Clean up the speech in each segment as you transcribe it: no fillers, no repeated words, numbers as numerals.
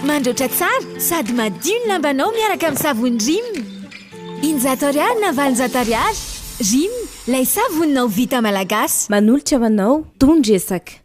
Mandroatra tsara sady madio ny lambanao miaraka amin'ny savony Rim. 600 ariary na 800 ariary. Rim, ilay savoninao vita malagasy. Manolotra ho anao, Don-dresaka.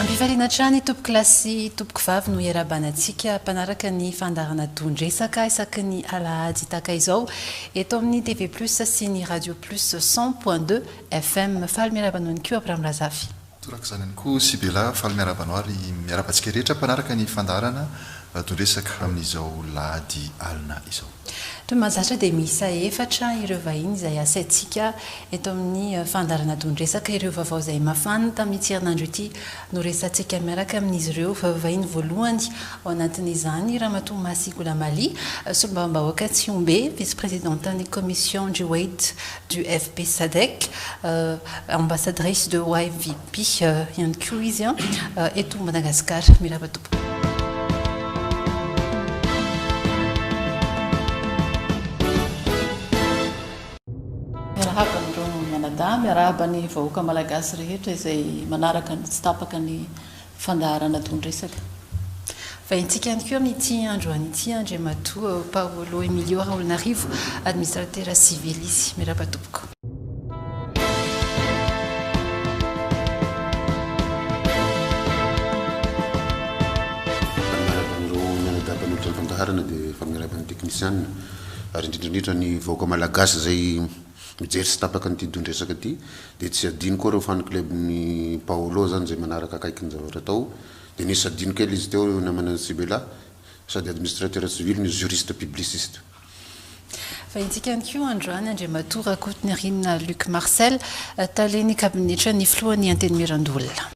Ampifaliana hatrany tompokolahy sy tompokovavy no iarahabana antsika mpanaraka ny fandaharana Don-dresaka isaky ny alahady tahaka izao eto amin'ny TV Plus sy ny Radio Plus 100.2 FM. Faly miarahaba anao ihany koa Abraham Razafy. Toraka izany ihany koa Sibela, faly miarahaba anao ary miarahaba antsika rehetra mpanaraka ny fandaharana Don-dresaka amin'izao lahady alina izao. Toy ny mahazatra dia miisa efatra ireo vahiny izay asaintsika eto amin'ny fandaharana Don-dresaka. Ireo vaovao izay mafana tamin'ity herinandro ity no resahantsika miaraka amin'izy ireo. Vahiny voalohany ao anatin'izany Ramatoa Masy Goulamali, solombavambahoaka Tsihombe, vice-présidente-n'ny Commission du Wade du FP Sadec, ambassadrice de YVP ihany koa izy eto Madagasikara. Miraba tompoko. Miarahaba anareo mianadahy, miarahaba ny vahoaka malagasy rehetra izay manaraka ny tsy tapaka ny fandaharana don-dresaka. Vahintsika ihany koa amin'ity androany ity Andriamatoa Paolo Emilio Raholinarivo, administratera sivily izy. Miarahaba tompoko. Miarahaba anareo mianadahy mpanolotra ny fandaharana dia efa miarahaba ny teknisianina ary indrindra indrindra ny vahoaka malagasy izay mijery tsy tapaka an'ity don-dresaka ity dia tsy adino koa ireo fan club-n'i Paolo zany izay manaraka akaiky ny zavatra atao dia nisy adino kely izy teo namana Sibela sady administrateur civil no juriste publiciste. Vahintsika ihany koa androany Andriamatoa Rakotonirina Luc Marcel, Talen'ny kabinetran'ny Filohan'ny Antenimierandoholona.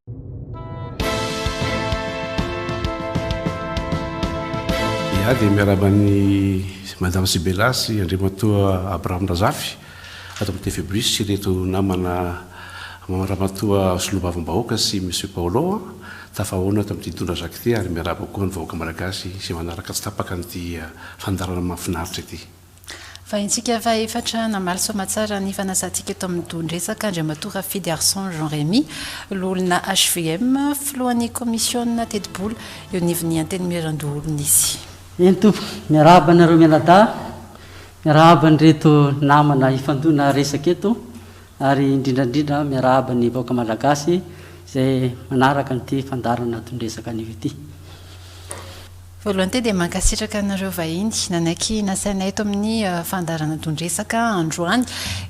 Ia dia miarahaba an'i Madame Sibela sy Andriamatoa Abraham Razafy ato amin'ny TV Plus sy ireto namana Ramatoa Solombavambahoaka sy Monsieur Paolo a! Tafahaona ato amin'ity Tondra-Jacques ity ary miarahaba koa ny vahoaka Malagasy izay manaraka tsy tapaka an'ity fandaharana mahafinaritra ity. Vahintsika fahefatra namaly soamatsara ny fanasantsika eto amin'ny Don-dresaka Andriamatoa Rafidiarison Jean Rémy, loholona hvm, filohan'ny kaomisiona tetibola eo anivon'ny Antenimierandoholona izy. Eny tompoko, miarahaba anareo mianadahy, miarahaba an'ireto namana hifandona resaka eto ary indrindra indrindra miarahaba ny vahoaka malagasy izay manaraka an'ity fandaharana don-dresaka anio ity. Voalohany teo dia mankasitraka anareo vahiny nanaiky nasaina eto amin'ny fandaharana don-dresaka androany.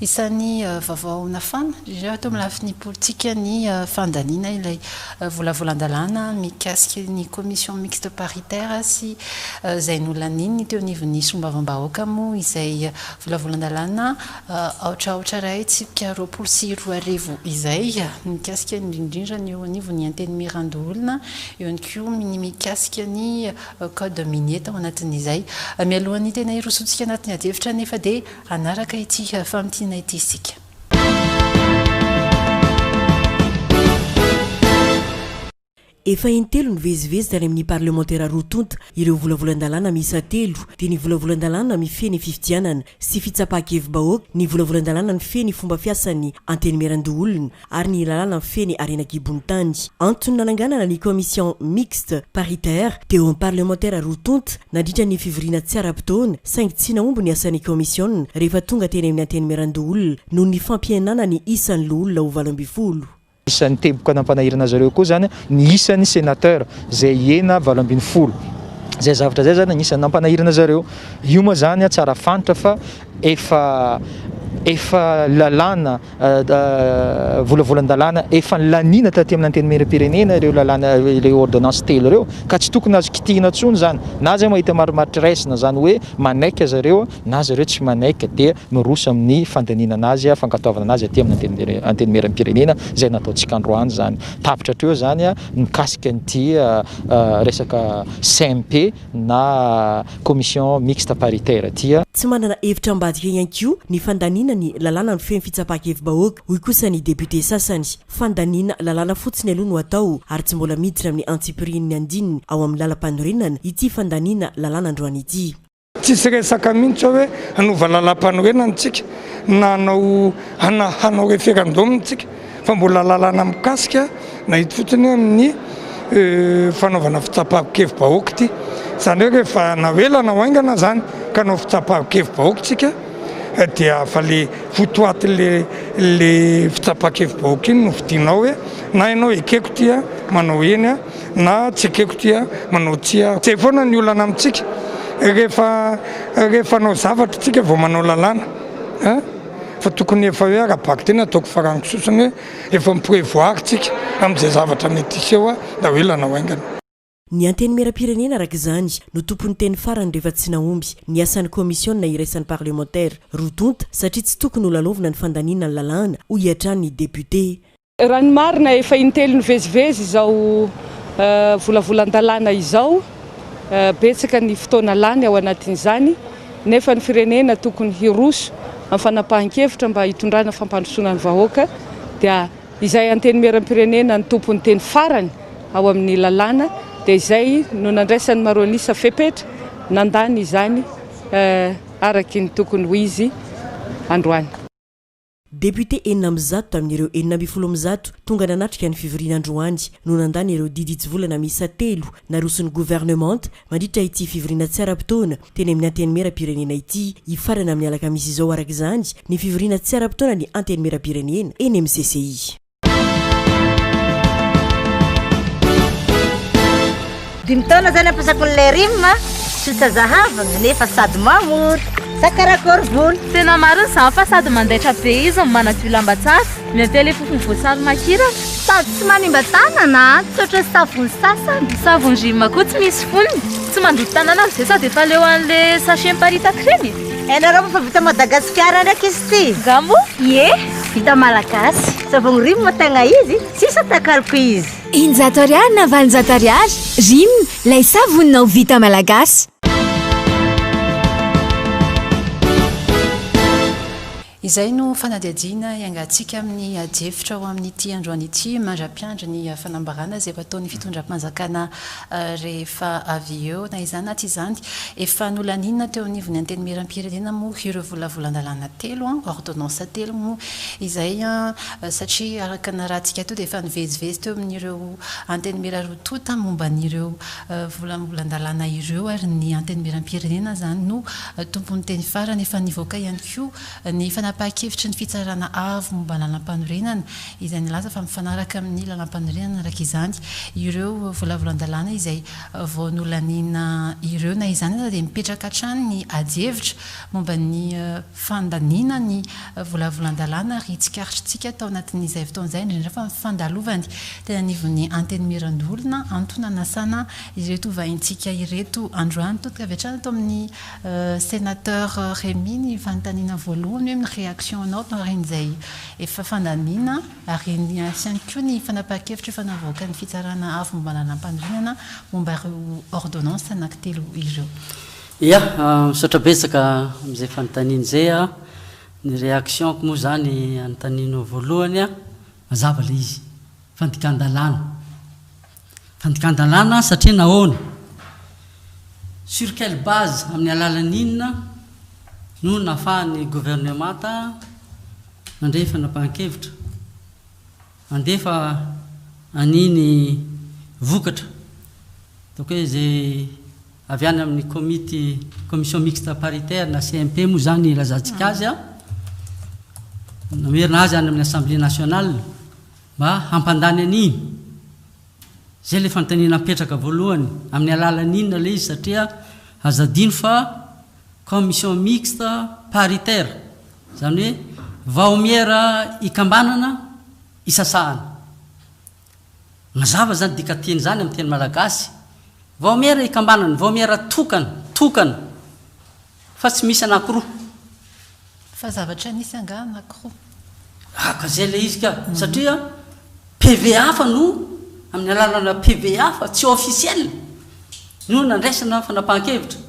Isan'ny vaovao nafana indrindra teo amin'ny lafiny politika ny fandaniana ilay volavolan-dalàna mikasika ny commission mixte paritaire sy izay nolaniany teo anivon'ny solombavambahoaka moa izay volavolan-dalàna aotra aotra iray tsipika 2020 izay mikasika indrindra ny eo anivon'ny antenimierandoholona Eo ihany koa ny mikasika ny code minier tao anatin'izay. Mialohan'ny tena hirosoantsika anatin'ny adihevitra anefa dia hanaraka ity famintinana ity isika. Efa intelo nivezivezy tany amin'ny parlemantera roa tonta ireo volavolan-dalàna miisa telo dia ny volavolan-dalàna mifehy ny fifidianana sy fitsapan-kevi-bahoaka, ny volavolan-dalàna mifehy ny fomba fiasan'ny Antenimierandoholona ary ny lalàna mifehy ny harena an-kibon'ny tany. Antony nananganana ny commission mixte paritaire teo amin'ny parlemantera roa tonta nandritra ny fivoriana tsy ara-potoana saingy tsy nahomby ny asan'ny kaomisiona rehefa tonga teny amin'ny antenimierandoholona noho ny fampihenana ny isan'ny loholona ho 18. Isan'ny teboka nampanahirana zareo koa izany ny isan'ny sénateur izay hihena 18. Izay zavatra izay izany anisan'ny nampanahirana zareo. Io moa izany tsara fanitra fa efa. Efa lalàna, volavolan-dalàna efa nilaniana taty amin'ny Antenimierampirenena ireo lalàna, ireo ordonnances telo ireo ka tsy tokony azo kitihina intsony izany. Na zay mahita marimaritra raisina izany hoe manaiky zareo na zareo tsy manaiky dia miroso amin'ny fandaniana anazy, fankatoavana anazy aty amin'ny Antenimierampirenena izay nataontsika androany izany. Tapitra hatreo izany mikasika an'ity resaka CMP na Commission Mixte Paritaire ity. Tsy manana hevitra ambadika ihany koa ny fandaniana ny lalàna mifehy ny fitsapan-kevi-bahoaka, hoy kosa ny depiote sasany. Fandaniana lalàna fotsiny aloha no atao ary tsy mbola miditra amin'ny antsipirihin'ny andininy ao amin'ny lalampanorenana ity fandaniana lalàna androany ity. Tsisy resaka mihitsy ao hoe hanova lalampanorenana isika na hanao hanao referendum isika fa mbola lalàna mikasika na ito fotsiny amin'ny fanaovana fitsapan-kevi-bahoaka ity. Izany hoe rehefa na ho ela na ho haingana izany ka hanao fitsapan-kevi-bahoaka isika dia fa le votoatin'le le fitsapan-kevi-bahoaka iny no fidinao hoe na ianao ekeko ity manao eny na tsy ekeko ity manao tsia. Izay foana ny olana amintsika rehefa rehefa hanao zavatra isika vao manao lalàna a! Fa tokony efa hoe ara-bakiteny ataoko farango sosony hoe efa mi-prevoir tsika amin'izay zavatra mety hiseho na ho ela na ho haingana. Ny Antenimierampirenena araka izany no tompon'ny teny farany rehefa tsy nahomby ny asan'ny Kaomisiona iraisan'ny parlemantera roa tonta satria tsy tokony ho lalaovina ny fandaniana ny lalàna, hoy hatrany ny depiote. Raha ny marina, efa intelo nivezivezy izao volavolan-dalàna izao. Betsaka ny fotoana lany ao anatin'izany, nefa ny firenena tokony hiroso amin'ny fanapahan-kevitra mba hitondrana fampandrosoana ny vahoaka dia Izay Antenimierampirenena ny tompon'ny teny farany ao amin'ny lalàna dia izay no nandraisan'ny Maroanisa fepetra nandany izany araky ny tokony ho izy androany. Député 106 tamin'ireo 116 tonga nanatrika ny fivoriana androany no nandany ireo didy hitsivolana miisa telo naroson'ny governemanta Mandritra ity fivoriana tsy ara-potoana teny amin'ny Antenimierampirenena ity, hifarana amin'ny alakamisy izao araka izany ny fivoriana tsy ara-potoana ny Antenimierampirenena eny amin'ny CCI. Dimy taona zay nampiasako an'ilay rim tsotra zahavana nefa sady mamory sa karakory volo. Tena marina izany fa sady mandaitra be izy no manadio lamba tsara. Miampy ilay fofony voasary makirana. Sady tsy manimba tanana an, tsy ohatran'ny savony sasany. Savony Rim koa tsy misy fonony. Tsy mandoto tanana amin'izay sady efa leo an'le sachet miparitaka ireny e. Hainareo fa vita Madagasikara ndraiky izy ity? Nga moa? Ie, vita malagasy. Savony Rim tegna izy, tsisy atakaloko izy. 600 ariary na 800 ariary, Rim, ilay savoninao vita malagasy. Izay no fanadihadiana hiangantsika amin'ny adihevitra ho amin'ity androany ity mandra-piandry ny fanambarana izay ho ataon'ny fitondram-panjakana rehefa avy eo. Na izany na tsy izany, efa nolaniana teo anivon'ny Antenimierampirenena moa ireo volavolan-dalàna telo, ordonnance telo moa izay satria araka ny narahantsika teo dia efa nivezivezy teo amin'ireo Antenimiera roa tonta momba an'ireo volavolan-dalàna ireo ary ny Antenimierampirenena izany no tompon'ny teny farany. Efa nivoaka ihany koa ny fanapahan-kevitry ny Fitsarana Avo momba ny Lalampanorenana izay nilaza fa mifanaraka amin'ny Lalampanorenana araka izany ireo volavolan-dalàna izay vao nolaniana ireo. Na izany aza dia mipetraka hatrany ny adihevitra momba ny fandaniana ny volavolan-dalàna ary tsikaritritsika tao anatin'izay fotoana izay indrindra fa ny fandalovany teny anivon'ny Antenimierandoholona antony nanasana ireto vahintsika ireto androany. Todika avy hatrany ato amin'ny Sénateur Rémy ny fanontaniana voalohany hoe ny réaction-nao taorian'izay efa fandaniana ary ihany koa ny fanapahan-kevitra efa navoakan'ny Fitsarana Avo momba ny Lalampanorenana momba ireo ordonnance anankitelo ireo. Ya, misaotra betsaka amin'izay fanontaniana izay a. Ny réaction-ko moa izany anontanianao voalohany a, mazava ilay izy, fandikan-dalàna. Fandikan-dalàna satria nahoana? Sur quelle base, amin'ny alalan'ny inona no nahafahan'ny governemanta nandray fanapahan-kevitra handefa an'iny vokatra, ataoko hoe izay avy any amin'ny komity, commission mixte paritaire na CMP moa izany ilazantsika azy an, namerina azy any amin'ny assemblée nationale mba hampandany an'iny. Izay ilay fanontaniana apetraka voalohany, amin'ny alalan'ny inona ilay izy satria aza adino fa commission mixte paritaire, izany hoe. Vaomiera ikambanana isasahana. Mazava izany dikanteny izany amin'ny teny malagasy. Vaomiera ikambanana, vaomiera tokana, tokana, fa tsy misy anankiroa. Fa zavatra nisy angaha anankiroa? Ah ka zay le izy ka, satria PV hafa no, amin'ny alalana PV hafa tsy officiel no nandraisana fanapahan-kevitra.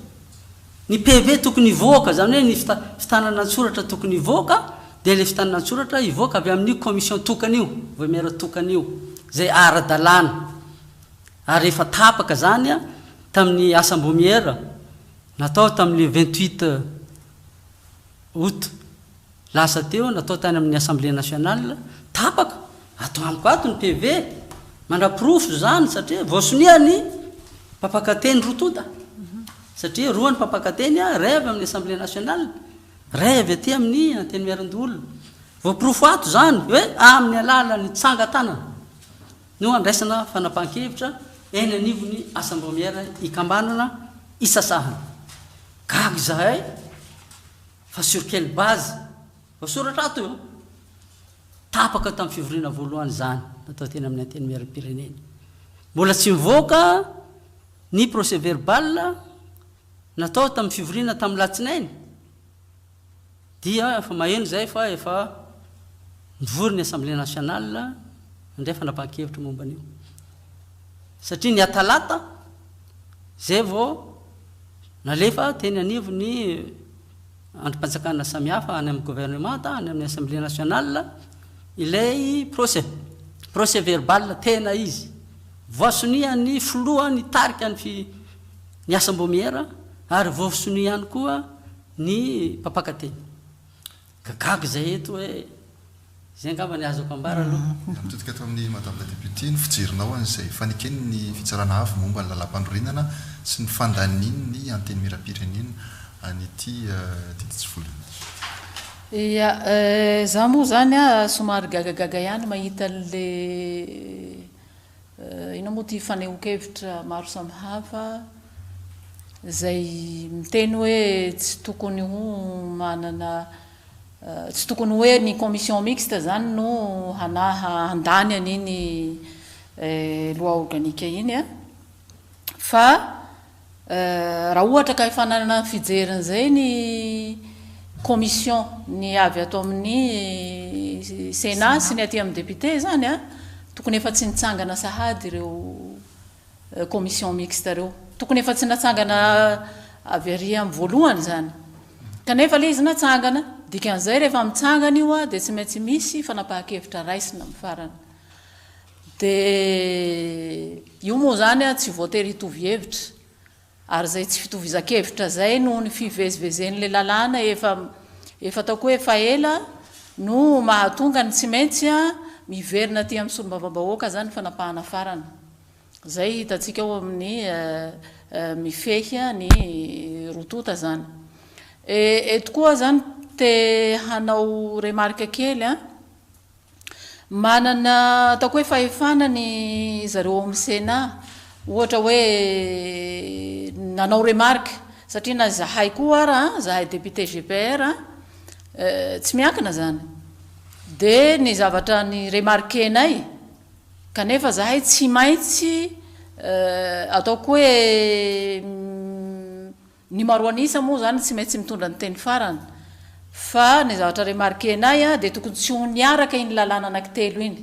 Ny PV tokony hivoaka, izany hoe ny fitanana an-tsoratra tokony hivoaka dia ilay fitanana an-tsoratra hivoaka avy amin'io commission tokana io, vaomiera tokana io, izay ara-dalàna. Ary efa tapaka izany tamin'ny asam-bomiera natao tamin'ny le 28 août lasa teo, natao tany amin'ny Assemblée nationale, tapaka, ato amiko ato ny PV, manaporofo izany satria voasonia ny mpampakateny roa tonta, satria roa ny mpampakateny, iray avy amin'ny Assemblée nationale, iray avy aty amin'ny Antenimierandoholona. Voaporofo ato izany hoe amin'ny alalan'ny tsangan-tanana no andraisana fanapahan-kevitra eny anivon'ny asam-baomiera ikambanana isasahana. Gaga izahay fa sur quelle base? Voasoratra ato io. Tapaka tamin'ny fivoriana voalohany izany natao teny amin'ny Antenimierampirenena. Mbola tsy nivoaka ny procès verbal natao tamin'ny fivoriana tamin'ny latsinainy dia efa maheno izay fa efa nivory ny Assemblée nationale nandray fanapahan-kevitra momba an'io. Satria ny atalata izay vao nalefa teny anivon'ny andrim-panjakana samihafa any amin'ny governemanta, any amin'ny Assemblée nationale ilay procès, procès verbal tena izy. Voasonian'ny filoha nitarika ny fi, ny asam-baomiera ary voasonia ihany koa ny mpampakateny. Ka gaga izay eto hoe izay angamba ny azoko ambara aloha. Mitodika ato amin'ny Madame la Députée ny fijerinao an'izay faneken'ny Fitsarana Avo momba ny Lalàmpanorenana sy ny fandanian'ny Antenimierampirenena an'ity didy tsy volana ity. Ia, za moa zany a somary gagagaga ihany mahita an'le inona moa ity fanehoan-kevitra maro samihafa izay miteny hoe tsy tokony ho manana tsy tokony hoe ny commission mixte zany no hanaha handany an'iny loi organique iny a fa Raha ohatra ka efa nanana ny fijeriny izay ny commission ny avy ato amin'ny Sénat sy ny aty amin'ny député izany an, tokony efa tsy nitsangana sahady ireo commission mixte ireo. Tokony efa tsy natsangana avy ary amin'ny voalohany izany. Kanefa ilay izy natsangana. Dikan'izay rehefa mitsangana io dia tsy maintsy misy fanapahan-kevitra raisina amin'ny farany. Dia io moa izany tsy voatery hitovy hevitra, ary izay tsy fitovizan-kevitra izay noho ny fivezivezen'ilay lalàna efa efa ataoko hoe efa ela no mahatonga ny tsy maintsy miverina aty amin'ny solombavambahoaka izany ny fanapahana farany. Izay hitantsika ao amin'ny mifehy ny roa tonta izany. Eto koa aho izany te hanao remarque kely an. Manana ataoko hoe fahefana ny zareo ao amin'ny Sénat, ohatra hoe nanao remarque, satria na izahay koa ara, izahay député GPR, tsy miankina izany, dia ny zavatra ny remarquer-nay, kanefa izahay tsy maintsy ataoko hoe Ny maro an'isa moa izany tsy maintsy mitondra ny teny farany fa ny zavatra remarquer-nay dia tokony tsy ho niaraka iny lalàna anankitelo iny,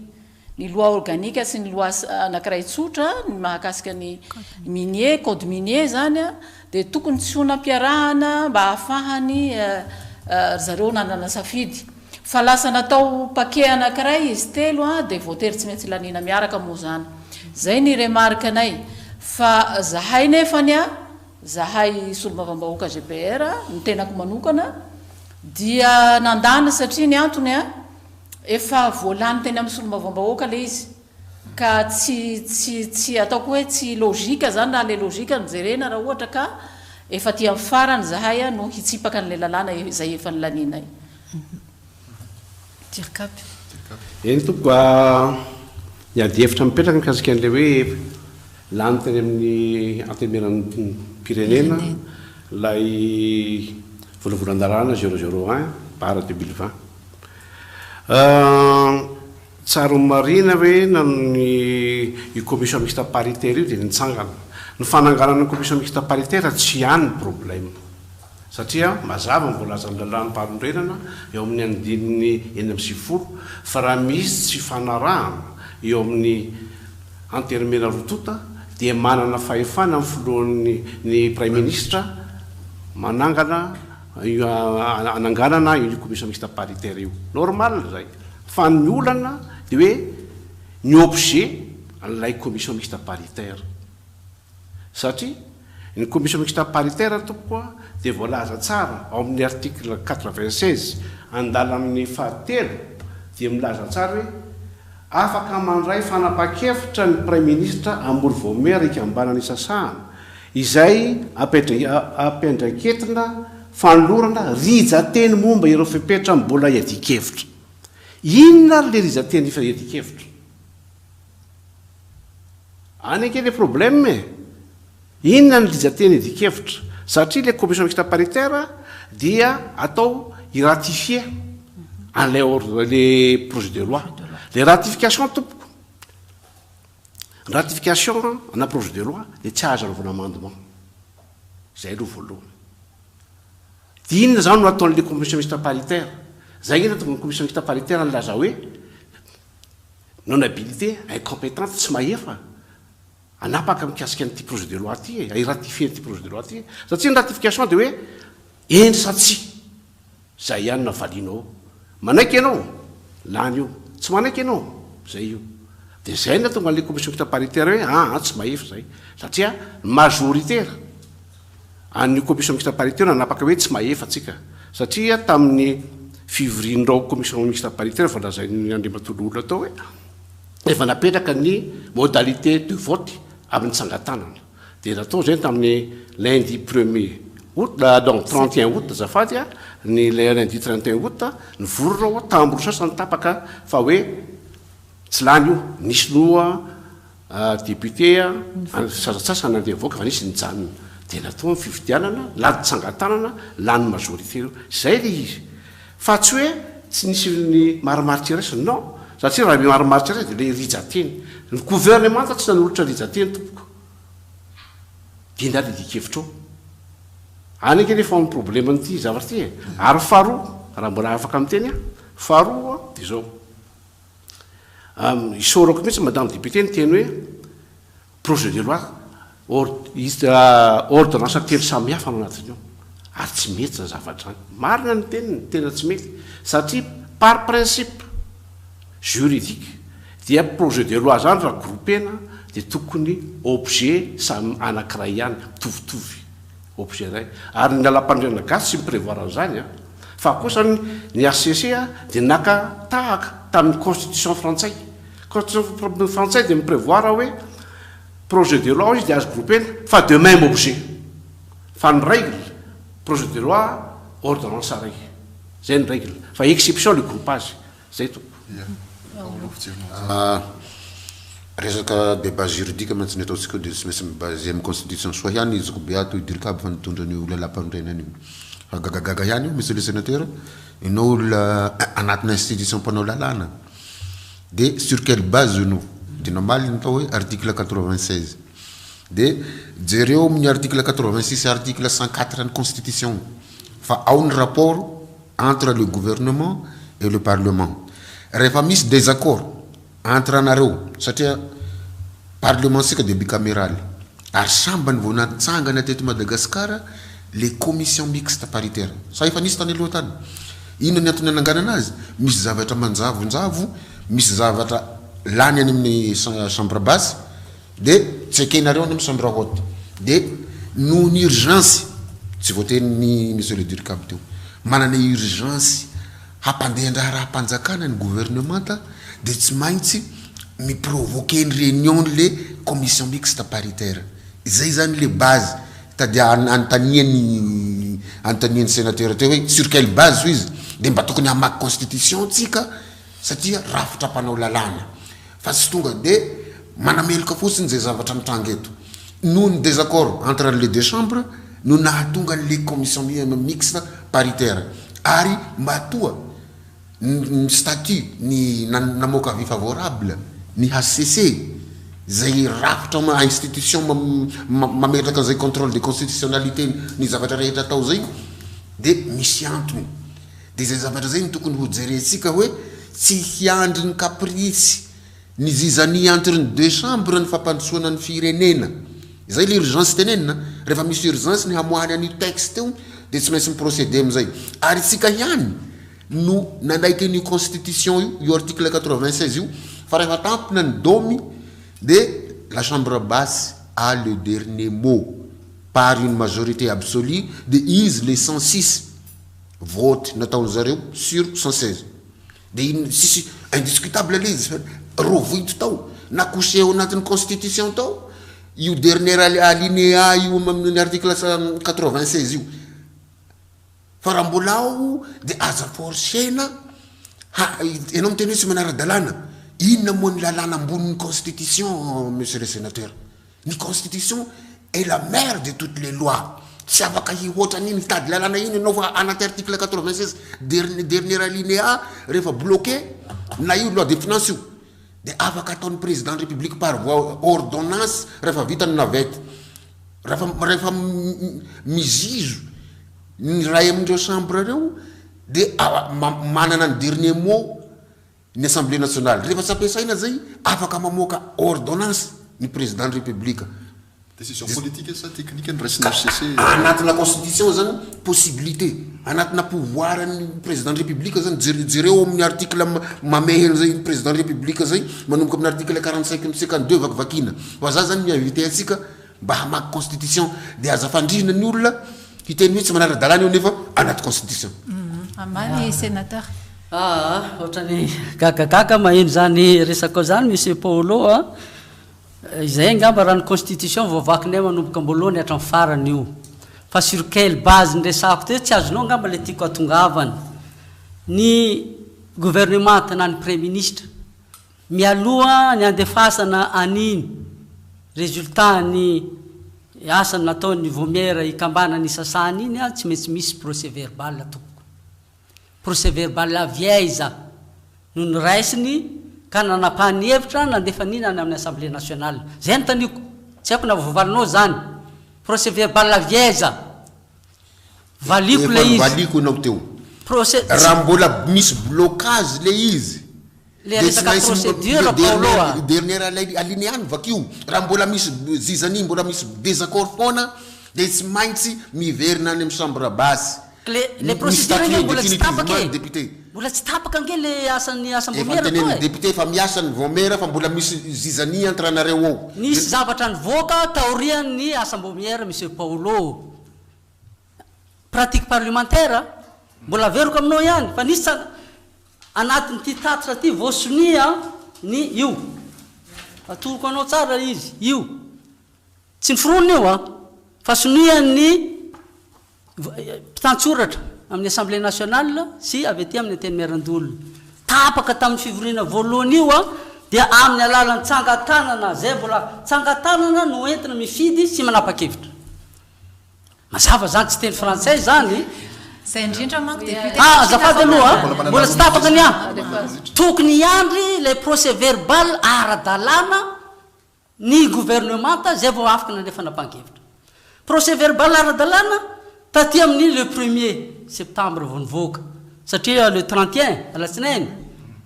ny loi organique sy ny loi anankiray tsotra ny mahakasika ny minier, code minier izany dia tokony tsy ho nampiarahana mba hahafahany ry zareo nanana safidy fa lasa natao paquet anankiray izy telo dia voatery tsy maintsy laniana miaraka moa izany. Izay ny remarque-nay fa zahay nefany Zahay solombavambahoaka GPR, ny tenako manokana, dia nandany satria ny antony a, efa voalany teny amin'ny solombavambahoaka ilay izy, ka tsy tsy tsy ataoko hoe tsy logique zany raha ilay logique no jerena raha ohatra ka efa aty amin'ny farany zahay no hitsipaka an'ilay lalàna izay efa nolanianay. Dircab. Eny tompoko a, ny adihevitra mipetraka mikasika an'ilay hoe lany teny amin'ny Antenimierampirenena ilay volavolan-dalàna zéro zéro un barre 2020. Tsara ho marihina hoe na ny io commission mixte paritaire io dia nitsangana. Ny fananganana ny commission mixte paritaire tsy any ny problème. Satria mazava ny voalazan'ny lalàm-panorenana eo amin'ny andininy 96 fa raha misy tsy fifanarahana eo amin'ny Antenimiera roa tonta dia manana fahefana ny filohan'ny ny Praiminisitra manangana io ananganana io commission mixte paritaire io. Normal izay. Fa ny olana dia hoe ny objet an'ilay commission mixte paritaire. Satria ny commission mixte paritaire tompoko a dia voalaza tsara ao amin'ny article 96 andalan'ny fahatelo dia milaza tsara hoe afaka mandray fanapahan-kevitra ny Praiminisitra hamory vaomiera hikambanana isasahana izay ampiandraiketina fanolorana rijan-teny momba ireo fepetra mbola iadian-kevitra. Inona ary ilay rijan-teny efa iadian-kevitra? Any ange le problème e! Inona ny rijan-teny iadian-kevitra? Satria le commission mixte paritaire dia atao hi-ratifier an'ilay ordre, le projet de loi. Le ratification tompoko, ny ratification ana projet de loi dia tsy azo anaovana amendement. Zay aloha voalohany. Dia inona izany no ataon'le commission mixte paritaire? Zay ange no tonga ny commission mixte paritaire nilaza hoe Non habilité, incompetente, tsy mahefa hanapaka mikasika an'ity projet de loi ity e, hi-ratifier an'ity projet de loi ity e. Satria ny ratification dia hoe eny sa tsia. Izay ihany no valianao ao. Manaiky ianao, lany io. Tsy manaiky ianao, izay io. Dia izay no nahatonga an'ilay commission mixte paritaire hoe aa tsy mahefa izay. Satria ny majoritaire an'io commission mixte paritaire io nanapaka hoe tsy mahefa tsika. Satria tamin'ny fivorian'ireo commission mixte paritaire vao lazain'ny Andriamatoa Loholona tao hoe efa napetraka ny modalité de vote amin'ny tsangan-tanana. Dia natao izay tamin'ny lundi premier août, non 31 août azafady a, ny lundi 31 août, nivory ireo tamin'ny roa sasany tapaka fa hoe Tsy lany io, nisy loha député sasantsasany nandeha nivoaka fa nisy nijanona. Dia natao ny fifidianana, lany tsangan-tanana, lany majorité io. Izay ilay izy. Fa tsy hoe tsy nisy ny marimaritra iraisana, non. Satria raha marimaritra iraisana dia ilay rijan-teny. Ny gouvernemanta tsy nanolotra rijan-teny tompoko. Dia inona ary ny hevitrao? Any ange nefa ny problème-n'ity zavatra ity e. Ary faharoa, raha mbola afaka miteny aho, faharoa dia izao. Isaorako mihitsy madame député niteny hoe projet de loi ordonnance telo samihafa no anatiny ao ary tsy mety zany zavatra zany. Marina ny teniny, tena tsy mety satria par principe juridique dia projet de loi zany raha groupena dia tokony objet samy anakiray ihany, mitovitovy. Objet iray. Ary ny lalam-panorenana gasy tsy mi-prévoir an'izany an. Fa kosa ny HCC dia naka tahaka tamin'ny constitution frantsay. Constitution frantsay dia mi-prévoir hoe projet de loi izy dia azo groupena fa de même objet. Fa ny règle, projet de loi ordonnance iray. Izay ny règle. Fa exception le groupage. Zay tompoko. Resaka débat juridique mantsy ny ataontsika eo dia tsy maintsy mi-baser amin'ny constitution. Soa ihany i Zokibe ato i Dircab fa nitondra an'io lalàmpanorenana io. Fa gagagaga ihany io Monsieur le Sénateur, ianao olona anatina institution mpanao lalàna dia sur quelle base no dia namaly ny tao hoe article 96. Dia jereo amin'ny article 86 sy article 104 ny constitution fa ao ny rapport entre le gouvernement et le parlement rehefa misy désaccord entre anareo satria parlement tsika dia bicameral ary sambany vao natsangana teto Madagascar le commission mixte paritaire sa efa nisy tany aloha tany inona ny antony ananganana azy misy zavatra manjavonjavo misy zavatra lany any amin'ny chambre basse De tsy ekenareo any am chambre haute de noho ny urgence tsy voatenin'i monsieur le dircab teo manana urgence hampandehan-draharaham-panjakana ny gouvernemanta de tsy maintsy mi provoquer ny réunion le commission mixte paritaire izay zany le base tadia anontanian'ny anontanian'ny sénateur teo hoe sur quelle base hoy izy de mba tokony hamaky constitution tsika satria rafitra mpanao lalàna Fa tsy tonga de manameloka fotsiny izay zavatra mitranga eto. Noho ny désaccord entre les deux chambres no nahatonga an'le commission mixte paritaire. Ary matoa Ny statut ny namoaka avis favorable ny HCC izay rafitra ma institution mametraka an'izay controle de constitutionnalité ny zavatra rehetra atao izay dia misy antony. Dia izay zavatra izay no tokony ho jerentsika hoe tsy hiandry ny caprice ny zizanie entre ny deux chambres ny fampandrosoana ny firenena. Izay ilay urgence tenenina, rehefa misy urgence ny hamoahana an'io texte io dia tsy maintsy mi-proceder amin'izay. Ary isika ihany no nanaiky an'io constitution io, io article 96 io, fa rehefa tampina ny domy dia la chambre basse a le dernier mot par une majorité absolue dia izy le 106 vote nataon'zareo sur 116 dia iny tsisy indiscutable le izy fa rovoito tao na couché ao anatin'ny constitution tao io dernier alinéa io amin'ny article 96 io. Fa raha mbola ao dia aza forcer-na ha, ianao miteny hoe tsy manara-dalàna, inona moa ny lalàna ambonin'ny constitution monsieur le sénateur? Ny constitution est la mère de toutes les lois, tsy afaka hihoatra an'iny hitady lalàna iny ianao fa anaty article 96 dernier dernier alinéa rehefa bloqué na io loi de finance io dia afaka ataon'ny président république par voie ordonnance rehefa vita ny navette. Raha rehefa mizizo ny iray amin'ireo chambre ireo dia manana ny dernier mot ny assemblée nationale. Rehefa tsy ampiasaina zay, afaka mamoaka ordonnance ny président ny république. Décision politique sa technique no raisin'ny HCC? Anatina constitution zany possibilité, anatina pouvoir ny président ny république zany, jereo amin'ny article mamehy an'izay président ny république zay, manomboka amin'ny article 45 amby 52 vakivakiana. Fa za zany mi-inviter antsika mba hamaky constitution dia aza fandrihina ny olona hiteny hoe tsy manara-dalàna io nefa anaty constitution. Hamaly sénateur. Aa ohatrany gagagaga maheno izany resakao izany Monsieur Paolo a! Izay angamba raha ny constitution voavakinay manomboka am-boalohany hatramin'ny farany io. Fa sur quelle base niresahako teo tsy azonao angamba ilay tiako hatongavana. Ny gouvernemanta na ny praiminisitra Mialoha ny handefasana an'iny résultat ny asa nataon'ny vaomiera hikambanana isasahana iny an, tsy maintsy misy procès verbal tompoko. Procès verbal avy aiza no noraisiny ka nanapahany hevitra nandefa an'iny any amin'ny assemblée nationale. Zay anontaniako, tsy haiko na voavalinao zany. Procès verbal avy aiza? Valiako Efa ilay izy. novaliko ianao teo. Procès tsy. Raha mbola misy blocage le izy Le de tsy resaka maintsy procédure le Paolo a. dernier dernier alinéa no vakio. Raha mbola misy zizanie mbola misy désaccord foana de tsy maintsy miverina any amin'ny chambre basse. Le le Ny procédure ange statuer mbola tsy tapaka définitivement e. ny député. Mbola tsy tapaka ange le asan'ny Efa asam-baomiera tao notenenin'ny e. député fa miasa ny vaomiera fa mbola misy zizanie entre anareo ao. Nisy zavatra nivoaka taorian'ny asam-baomiera Monsieur Paolo. Pratique parlementaire a! Mbola averiko aminao ihany fa nisy tsa anatin'ity tatitra ity voasonia ny io. Atoroko anao tsara izy io. Tsy noforonina io an! Fa sonian'ny mpitantsoratra amin'ny Assemblée nationale sy avy aty amin'ny Antenimierandoholona. Tapaka tamin'ny fivoriana voalohany io an, dia amin'ny alalan'ny tsangan-tanana izay mbola tsangan-tanana no entina mifidy sy manapa-kevitra. Mazava zany, tsy teny frantsay zany. Zay indrindra manko député. Ah, azafady aloha a, mbola tsy tapaka ny ahy. Tokony hiandry ilay procès verbal ara-dalàna ny governemanta zay vao afaka nandray fanapahan-kevitra. Procès verbal ara-dalàna taty amin'ny le premier septembre vao nivoaka satria le 31 alatsinainy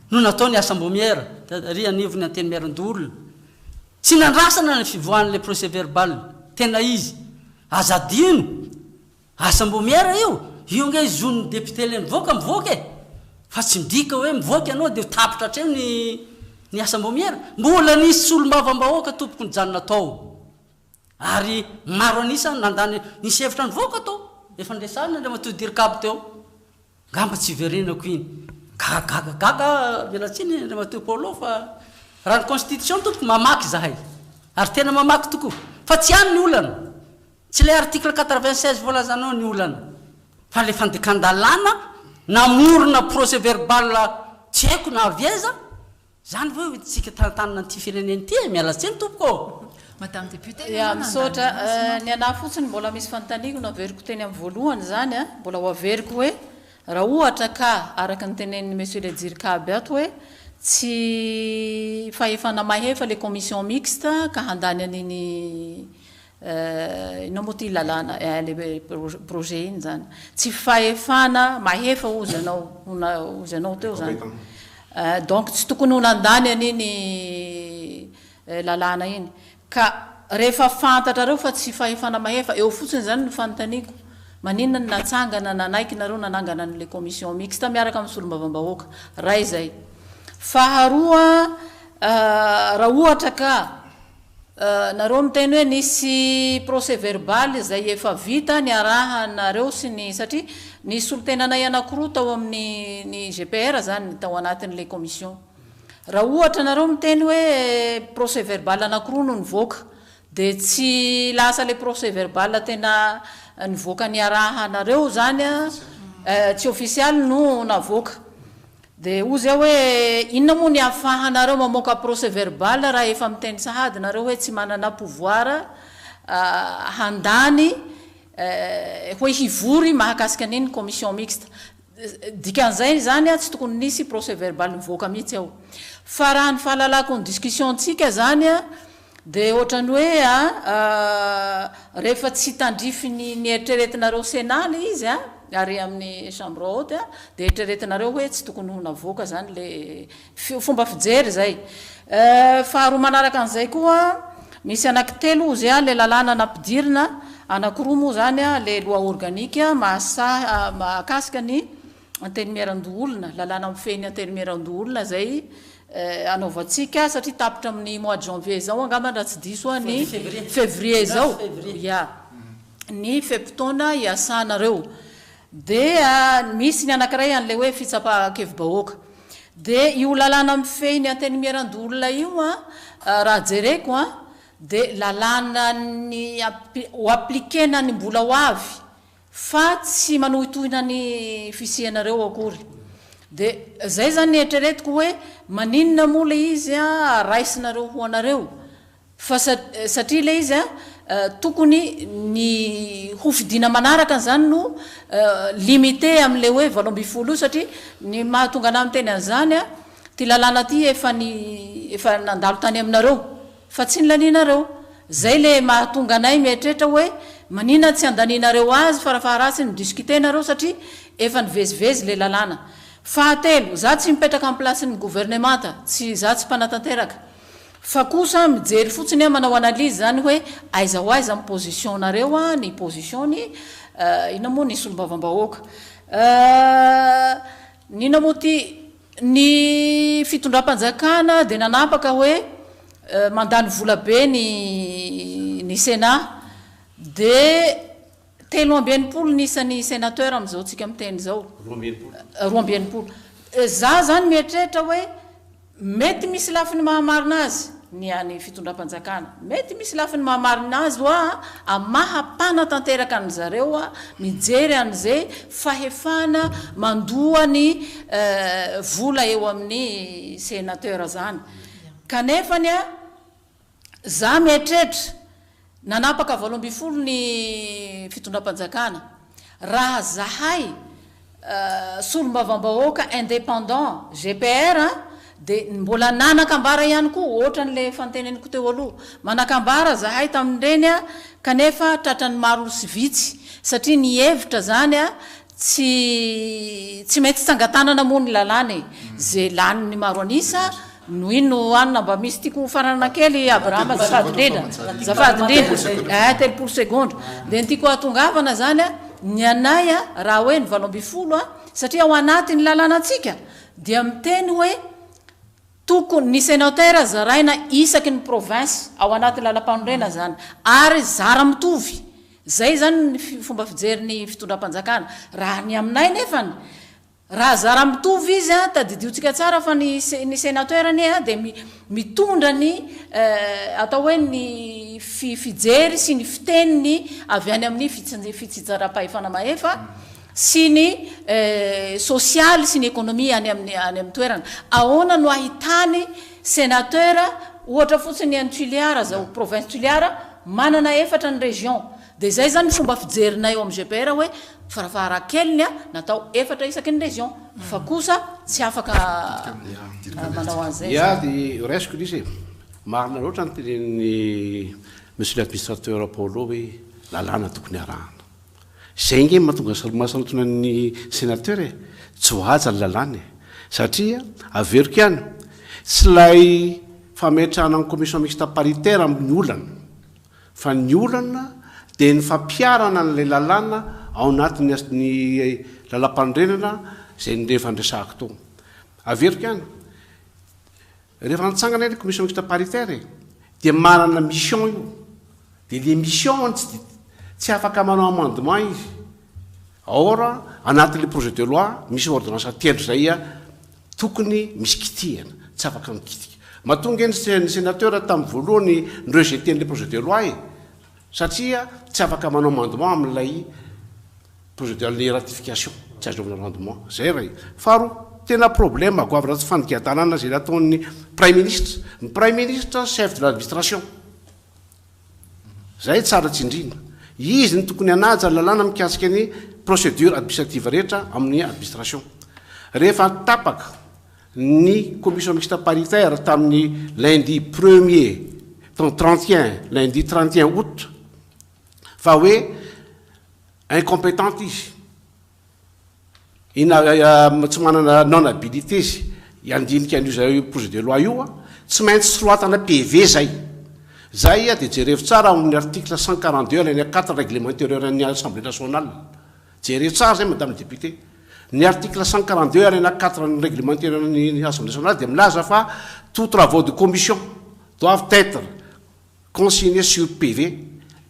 no natao ny asam-baomiera tary anivon'ny antenimierandoholona. Tsy nandrasana ny fivoahan'ilay procès verbal tena izy. Aza adino, asam-baomiera io, io ange zon'ny député ilay mivoaka mivoaka e! Fa tsy midika hoe mivoaka ianao dia ho tapitra hatreo ny ny asam-baomiera. Mbola nisy solombavambahoaka tompoko nijanona tao. Ary maro an'isa nandany nisy hevitra nivoaka tao. Efa niresahana Andriamatoa Dircab teo. Ngamba tsy hiverenako iny. Gaga gaga miala tsiny Andriamatoa Paolo fa raha ny constitution tompoko mamaky izahay ary tena mamaky tokoa fa tsy any ny olana, tsy ilay article 96 voalazanao ny olana fa ilay fandikan-dalàna namorona procès verbal tsy haiko na avy aiza Zany ve hoy tsika tantanana an'ity firenena ity e! Miala tsiny tompoko ô! Madame député Ya, misaotra. Ny anah fotsiny mbola misy fanontaniako naveriko teny amin'ny voalohany izany an, mbola ho averiko hoe. Raha ohatra ka araka ny tenenin'i Monsieur le Dircab ato hoe tsy fahefana mahefa le commission mixte ka handany an'iny inona moa ity lalàna le projet iny zany. Tsy fahefana mahefa hozy anao hozy anao teo zany. Donc tsy tokony ho nandany an'iny lalàna iny. Ka rehefa fantatrareo fa tsy fahefana mahefa, eo fotsiny izany no fanontaniako, maninona no natsangana, nanaiky nareo nanangana an'ilay commission mixte miaraka amin'ny solombavambahoaka? Ray izay. Faharoa, raha ohatra ka nareo miteny hoe nisy procès verbal izay efa vita niarahanareo sy ny, satria nisy solontenanay anankiroa tao amin'ny ny GPR izany tao anatin'ilay commission. Raha ohatra nareo miteny hoe procès verbal anakiroa no nivoaka dia tsy lasa le procès verbal tena nivoaka niarahanareo zany an, tsy ofisialy no navoaka. Dia hozy aho hoe inona moa ny ahafahanareo mamoaka procès verbal raha efa miteny sahady nareo hoe tsy manana pouvoir handany hoe hivory mahakasika an'iny commission mixte. Dikan'izay izany tsy tokony nisy procès verbal nivoaka mihitsy ao. Fa raha ny fahalalako ny discussion-tsika izany dia ohatran'ny hoe rehefa tsy tandrify ny nieritreretinareo Sénat ilay izy ary amin'ny chambre haute dia eritreretinareo hoe tsy tokony ho navoaka izany ilay fomba fijery izay. Faharoa manaraka an'izay koa, misy anankitelo hozy ilay lalàna nampidirina, anankiroa moa izany ilay loi organique mahasahy mahakasika ny Antenimierandoholona, lalàna mifehy ny Antenimierandoholona izay anaovantsika satria tapitra amin'ny mois de janvier izao angamba raha tsy diso aho ny février izao, ya, ny fe-potoana iasanareo. Dia misy ny anankiray an'ilay hoe fitsapan-kevi-bahoaka. Dia io lalàna mifehy ny Antenimierandoholona io an, raha jereko an, dia lalàna ny ho appliquer-na ny mbola ho avy fa tsy manohitohina ny fisianareo akory. Dia izay izany ny eritreretiko hoe maninona moa ilay izy an raisinareo ho anareo? Fa satria ilay izy tokony ny hofidiana manaraka izany no limité amin'ilay hoe 18 io satria ny mahatonga anah miteny an'izany an, ity lalàna ity efa ny efa nandalo tany aminareo fa tsy nilanianareo. Zay le mahatonga anay mieritreritra hoe manina tsy andanianareo azy farafaharatsiny mi-discuter nareo satria efa nivezivezy le lalàna. Fahatelo, za tsy mipetraka am place-n'ny gouvernemanta, tsy za tsy mpanatanteraka. Fa kosa mijery fotsiny aho manao analyse zany hoe aiza ho aiza ny position nareo a, ny position ny inona moa ny solombavambahoaka. Ny inona moa ty, ny fitondram-panjakana dia nanapaka hoe mandany vola be ny ny Sénat dia 63 ny isan'ny sénateur amin'izao tsika miteny izao. 62. 62. Za zany mieritreritra hoe Mety misy lafiny mahamarina azy ny any fitondram-panjakana. Mety misy lafiny mahamarina azy hoa amin'ny maha mpanatanteraka an zareo mijery an'ze fahefana mandoa ny vola eo amin'ny senateur zany. Kanefany a za mieritreritra Nanapaka 18 ny fitondram-panjakana. Raha zahay solombavambahoaka indépendant, GPR, dia mbola nanan-kambara ihany koa, ohatran'ilay efa noteneniko teo aloha. Manan-kambara zahay tamin'ireny kanefa tratran'ny maro sy vitsy satria ny hevitra izany tsy tsy maintsy tsangan-tanana moa ny lalàna e! Ze lanin'ny maro an'isa no ino no hanina mba misy tiako ho faranana kely Abraham azafady indrindra azafady indrindra eh 30 segondra dia ny tiako hahatongavana zany a ny anay a raha hoe ny 18 a satria ao anatin'ny lalànantsika dia miteny hoe tokony ny sénateur zaraina isaky ny province ao anatin'ny lalampanorenana zany ary zara mitovy Zay zany ny fomba fijery ny fitondram-panjakana. Raha ny aminay nefany, raha zara mitovy izy an, tadidiontsika tsara fa ny ny sénateur anie an dia mitondra ny atao hoe ny fijery sy ny fiteniny avy any amin'ny fitsinjaram-pahefana mahefa sy ny sosialy sy ny ekonomia any amin'ny any amin'ny toerana. Ahoana no ahitany sénateur ohatra fotsiny any Tuliara zao, province Tuliara, Manana efatra ny région. Dia izay izany ny fomba fijerinay ao amin'ny GPR hoe farafaharakeliny natao efatra isaky ny région fa kosa tsy afaka manao an'izay Ya izany. dia raisiko ilay izy e. Marina loatra ny tenenin'i Monsieur l'administrateur Paolo hoe lalàna tokony arahana. Izay ange no mahatonga ny mahasanotona ny sénateur e, tsy voahaja ny lalàna e. Satria, averiko ihany, tsy ilay fametrahana ny commission mixte paritaire ny olana, fa ny olana dia ny fampiharana an'ilay lalàna ao anatin'ny ny lalàmpanorenana izay efa niresahako teo. Averiko ihany, rehefa nitsangana ilay commission mixte paritaire e, dia manana mission io, dia ilay mission tsy dia tsy afaka manao amendement izy, or anatin'ilay projet de loi misy ordonnance telo izay tokony misy kitihana, tsy afaka mikitika. Matoa ange ny sénateur tamin'ny voalohany ni-rejeter an'ilay projet de loi e, satria tsy afaka manao amendement amin'ilay projet de loi ratification, tsy azo anaovana amendement. Zay iray. Faharoa, tena problème goavana tsy fandikan-dalàna izay nataon'ny praiminisitra. Ny praiminisitra chef de l'administration. Zay tsara tsindriana. Izy no tokony hanaja ny lalàna mikasika ny procédure administrative rehetra amin'ny administration. Rehefa tapaka ny commission mixte paritaire tamin'ny lundi premier, ton 31, lundi 31 août, fa hoe incompétente izy, Ina tsy manana non habilité izy handinika an'io zay projet de loi io, tsy maintsy soratana PV zay. Zay dia jerevo tsara ao amin'ny article 142 alinéa 4 règlement intérieur an'ny assemblée nationale. Jereo tsara zay madame députée. Ny article 142 alinéa 4 an'ny règlement intérieur an'ny assemblée nationale dia milaza fa tout travaux de commission doivent être consignés sur PV,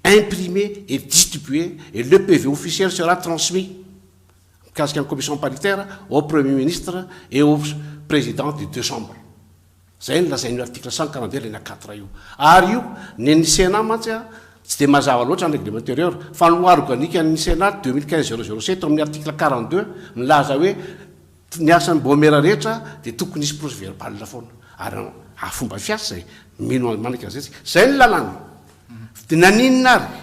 imprimés et distribués et le PV officiel sera transmis mikasika ny commission paritaire au premier ministre et au président des deux chambres. Zay no lazain'io article 142 alinéa 4 io. Ary io, nen'ny Sénat mantsy a, tsy dia mazava loatra ny règlement intérieur, fa ny loi organique an'ny Sénat 2015 007 amin'ny article 42 milaza hoe Ny asan'ny Baomiera rehetra dia tokony hisy procès verbal foana. Ary a fomba fiasa e, mino manaiky an'izay tsika. Zay ny lalàna. Dia naninona ary?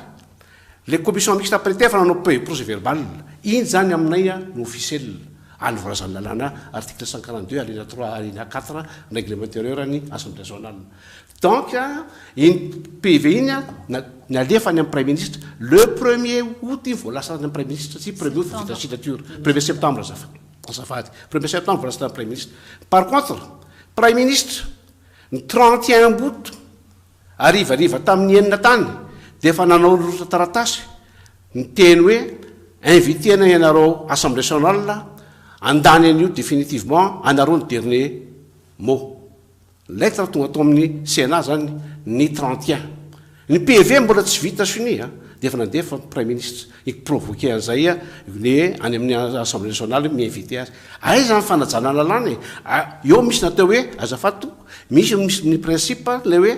Le commission mixte paritaire efa nanao procès verbal. Iny zany aminay no officiel. Ary ny voalazan'ny lalàna article 142 alinéa 3 alinéa 4 règlement intérieur ny assemblée nationale. Donc iny PV iny nalefa any amin'ny praiminisitra le premier août iny vao lasa any amin'ny praiminisitra satria premier août vao vita signature, premier septembre azafady, premier septembre vao lasa tany amin'ny praiminisitra. Par contre praiminisitra ny 31 août harivariva tamin'ny enina tany dia efa nanao rotra taratasy niteny hoe inviter-na ianareo assemblée nationale handany an'io définitivement anareo ny dernier mot. Lettre tonga tao amin'ny Sénat zany ny 31. Ny PV mbola tsy vita sonia dia efa nandefa ny Praiminisitra hi-provoquer an'izay ny any amin'ny Assemblée nationale mi-inviter azy. Aiza ny fanajana lalàna e? Eo misy natao hoe, azafady tompoko, misy misy ny principe ilay hoe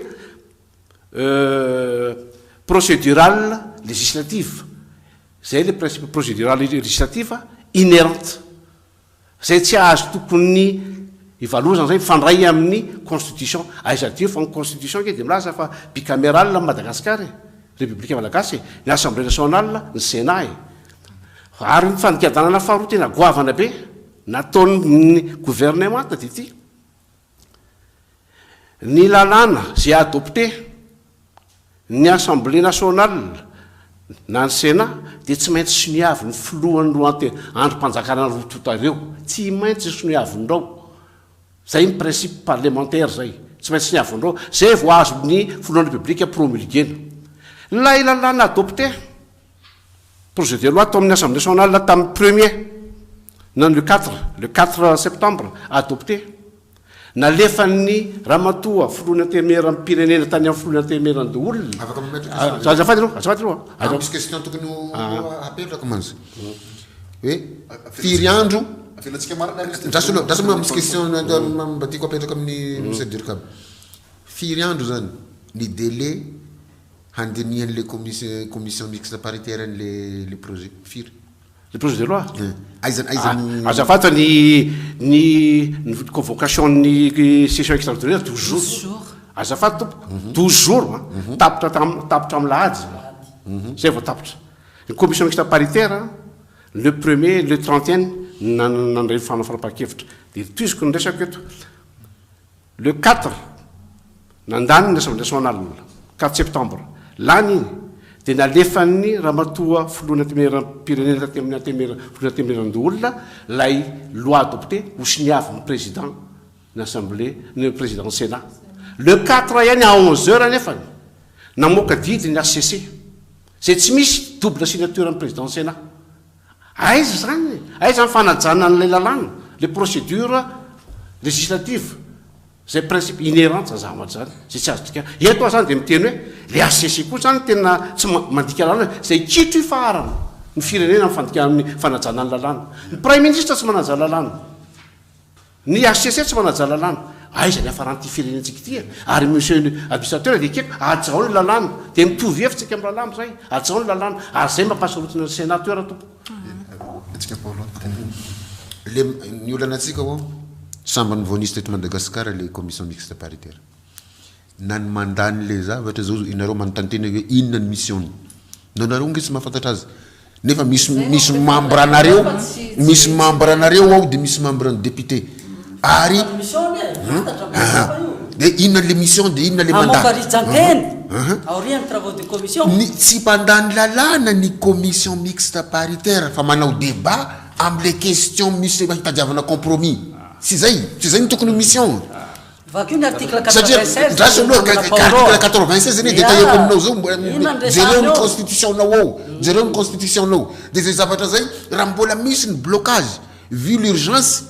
procédural législative. Izay ilay principe procédural législative inhérente. Izay tsy azo tokony hivalozana izay mifandray amin'ny constitution. Aiza adio fa ny constitution ange dia milaza fa bicameral ny Madagascar e, Repoblika Malagasy e, ny Assemblée nationale, ny Sénat e. Ary ny fandikan-dalàna faharoa tena goavana be nataon'ny gouvernemanta dia ity, ny lalàna izay adopté Ny Assemblée nationale na ny Sénat dia tsy maintsy soniavin'ny filohan'ny roa andrim-panjakana roa tonta ireo. Tsy maintsy soniavin'ireo. Zay ny principe parlementaire zay. Tsy maintsy soniavin'ireo. Zay vao azon'ny filohan'ny République promulguer-na. Ilay lalàna adopté, projet de loi tao amin'ny Assemblée nationale tamin'ny premier, na le quatre, le quatre septembre, adopté. Nalefan'ny ramatoa filohan'ny antenimieram-pirenena tany amin'ny filohan'ny antenimierandoholona. Afaka mametraka question ve? Azafady aloha, azafady aloha. Ah, misy question tokony ho apetraka mantsy. Hoe firy andro Avelantsika marina aloha izy. Ndraso aloha, ndraso aloha misy question mba tiako apetraka amin'ny Monsieur Durkheim. Firy andro zany ny délai handinihan'le commission commission mixte paritaire an'le le projet? Firy? Le projet de loi? Aiza aiza ny. Azafady fa ny ny ny convocation ny session extraordinaire douze jours. Azafady tompoko, douze jours an, tapitra tam tapitra amin'ny lahady izany. Zay vao tapitra. Ny commission mixte paritaire, le premier, le 31 nandray ny fanapahan-kevitra. Dia tohiziko ny resako eto. Le quatre, nandany ny Assemblée nationale, quatre septembre. Lany iny, dia nalefan'ny Ramatoa Filohan'ny Antenimierampirenena taty amin'ny Antenimiera, Filohan'ny Antenimierandoholona, ilay loi adoptée hosoniavin'ny Président ny Assemblée, ny Président ny Sénat. Le quatre ihany à onze heures anefany, namoaka didy ny HCC, izay tsy misy double signature an'ny Président ny Sénat. Aiza izany e? Aiza ny fanajana an'ilay lalàna, le procédure législative, izay principe inhérent zany zavatra zany, izay tsy azo dikana. Eto aho zany dia miteny hoe, le HCC koa zany tena tsy mandika lalàna, izay kitro ifaharana ny firenena amin'ny fandikana amin'ny fanajana ny lalàna. Ny praiminisitra tsy manaja lalàna. Ny HCC tsy manaja lalàna. Aiza ny hafaran'ity firenentsika ity e? Ary monsieur le administrateur dia ekeko, hajao ny lalàna. Dia mitovy hevitra tsika amin'ny lalàna izay. Hajao ny lalàna. Ary izay mampasarotiny ny sénateur tompoko. Hetsika Paolo teneno. Le ny olana antsika ho'a, sambany vao nisy teto Madagascar le commission mixte paritaire. Na ny mandany le zavatra zao ianareo manontany tena hoe inona ny mission-ny? Nareo nge tsy mahafantatra azy. Nefa misy misy membre anareo, misy membre anareo ao de misy membre ny député. Ary de inona le mission de inona le mandat? Hamoaka rijan-teny aorian'ny travaux de commission. Ny tsy mpandany lalàna ny commission mixte paritaire fa manao débat amle question misy hitadiavana compromis. Tsy zay, tsy zay no tokony ho mission. Vakio ny article Satria 96 ndraso aloha ka namana ka Paolo article a. 96 anie Ya, détailleko aminao zao mbo- inona no jereo resahana ny eo? constitution-nao ao, jereo ny constitution-nao. De zay zavatra zay raha mbola misy ny blocage vu l'urgence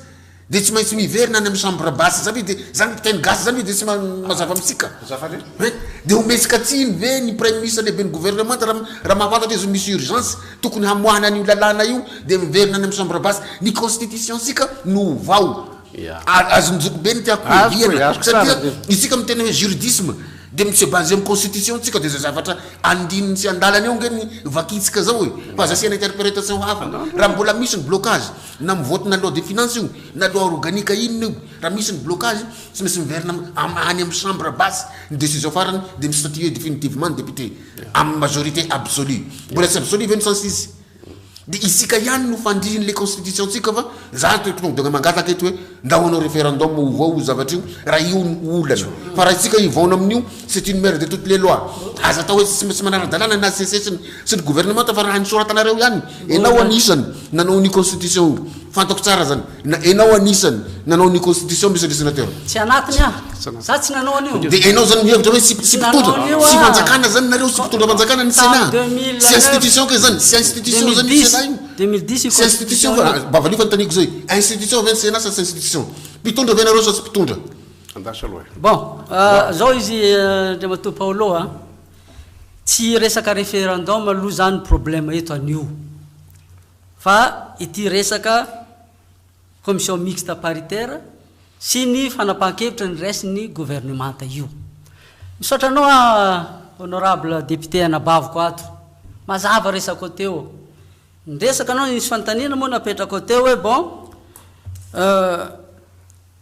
de tsy maintsy miverina any amin'ny chambre basse zany ve de zany mpiteny gasy zany ve de tsy ma- mazava amintsika? Azafady e. Hein? De ometsika tsiny ve ny praiminisitra lehiben'ny gouvernemanta raha raha mahafantatra izy misy urgence tokony hamoahana an'io lalàna io de miverina any amin'ny chambre basse. Ny constitution-tsika no ovao. Ary azon'i Zokibe ny tiako hiaviana satria isika miteny hoe juridisme dia mi se baser amin'ny constitution tsika dia izay zavatra andininy sy andalana eo ange ny vakintsika zao e, fa aza asiana interpretation hafa, raha mbola misy ny blocage na mi-vote na loi de finance io na loi organique inona io, raha misy ny blocage tsy maintsy miverina any amin'ny chambre basse ny décision farany dia mi-statuer définitivement ny député amin'ny majorité absolue, mbola tsy absolue ve ny 106? De isika ihany no fandrihin'le constitution tsika fa za to tonga de mangataka eto hoe ndao hanao referendum ovao io zavatra io raha io no olana fa raha isika hivaona amin'io c'est une mère de toutes les lois aza atao hoe tsy tsy manara-dalàna ny HCC sy ny sy ny gouvernemanta fa raha ny soratanareo ihany enao anisany nanao ny constitution io fantako tsara zany na enao anisany nanao ny constitution monsieur le sénateur Tsy anatiny aho. Za tsy nanao an'io. De enao zany mihevitra hoe tsy tsy mpitondra, tsy fanjakana zany nareo, tsy mpitondra fanjakana ny Sénat. Tsy institution kay zany, tsy institution zany io Sénat io. Tsy institution fa mba valio fanontaniako zay. Institution ve ny Sénat sa tsy institution? Mpitondra ve nareo sa tsy mpitondra? Andraso aloha e. Bon, zao izy Andriamatoa Paolo a, tsy resaka référendum aloha zany problème eto anio fa ity resaka Commission mixte paritaire sy ny fanapahan-kevitra niraisin'ny governemanta io. Misaotra anao aho honorable député anabaviko ato. Mazava resakao teo. Niresaka anao nisy fanontaniana moa napetrakao teo hoe bon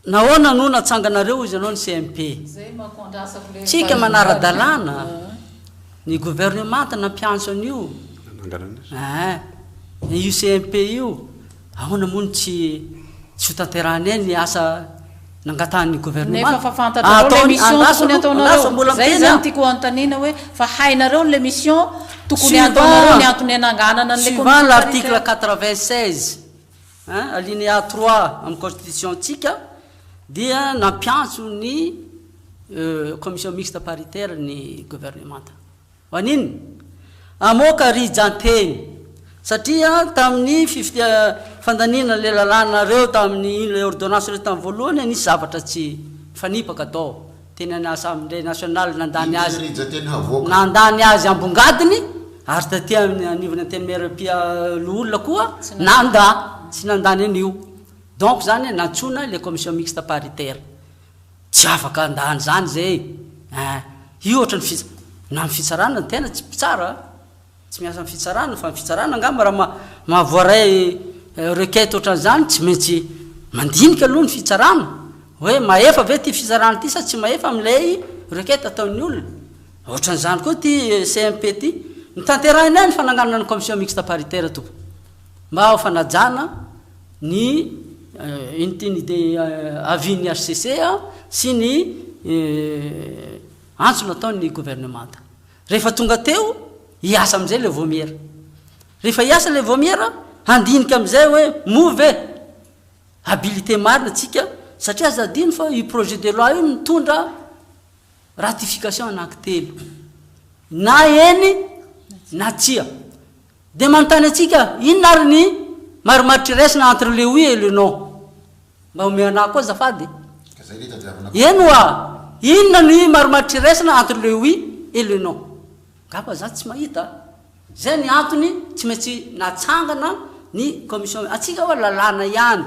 nahoana no natsanganareo izy anao ny CMP. Tsika manara-dalàna. Ny governemanta nampiantso an'io. Eeh. Io CMP io. Ahoana moa no tsy tsy ho tanterahanay ny asa nangatahan'ny gouvernement? Nefa fa fantatrareo le mission tokony ataonareo. Zay zany tiako anontaniana hoe fa hainareo le mission tokony ataonareo ny antony ananganana an'le commission Suivant l'article 96 hein, alinéa 3 amin'ny constitution-tsika dia nampiantso ny commission mixte paritaire ny gouvernemanta. Maninona? Hamoaka rijan-teny. Satria tamin'ny fifidia, fandaniana ilay lalàna ireo tamin'ny iny ilay ordonnance ireo tamin'ny voalohany, nisy zavatra tsy nifanipaka tao. Teny any Assemblée nationale nandany Inona azy, ny rijan-teny havoaka? nandany azy ambongadiny, ary taty amin'ny anivon'ny Antenimieram-pialoholona koa nandà, tsy nandany an'io. Donc izany nantsoina ilay commission mixte paritaire. Tsy afaka handà an'izany izay eh. Io ohatran'ny fits, na ny fitsarana ny tena tsy mpitsara a, tsy miasa amin'ny fitsarana fa ny fitsarana angamba raha ma- mahavoaray requête ohatran'izany tsy maintsy mandinika aloha ny fitsarana hoe mahefa ve ity fitsarana ity sa tsy mahefa amin'ilay requête ataon'ny olona. Ohatran'izany koa ity CMP ity. Notanterahinay ny fananganana ny commission mixte paritaire tompoko mba ho fanajana ny ino ity ny idée avis ny HCC sy ny antso nataon'ny gouvernemanta. Rehefa tonga teo, hiasa amin'izay ilay vaomiera. Rehefa hiasa ilay vaomiera, handinika amin'izay hoe moa ve habilité marina tsika, satria aza adino fa io projet de loi io nitondra ratification anankitelo, na eny na tsia. Dia manontany antsika, inona ary ny marimaritra iraisana entre le oui et le non? Mba omeo anah koa azafady. Eny oa! Inona ny marimaritra iraisana entre le oui et le non? Angamba za tsy mahita a! Zay ny antony tsy maintsy natsangana ny commission. Antsika oa lalàna ihany.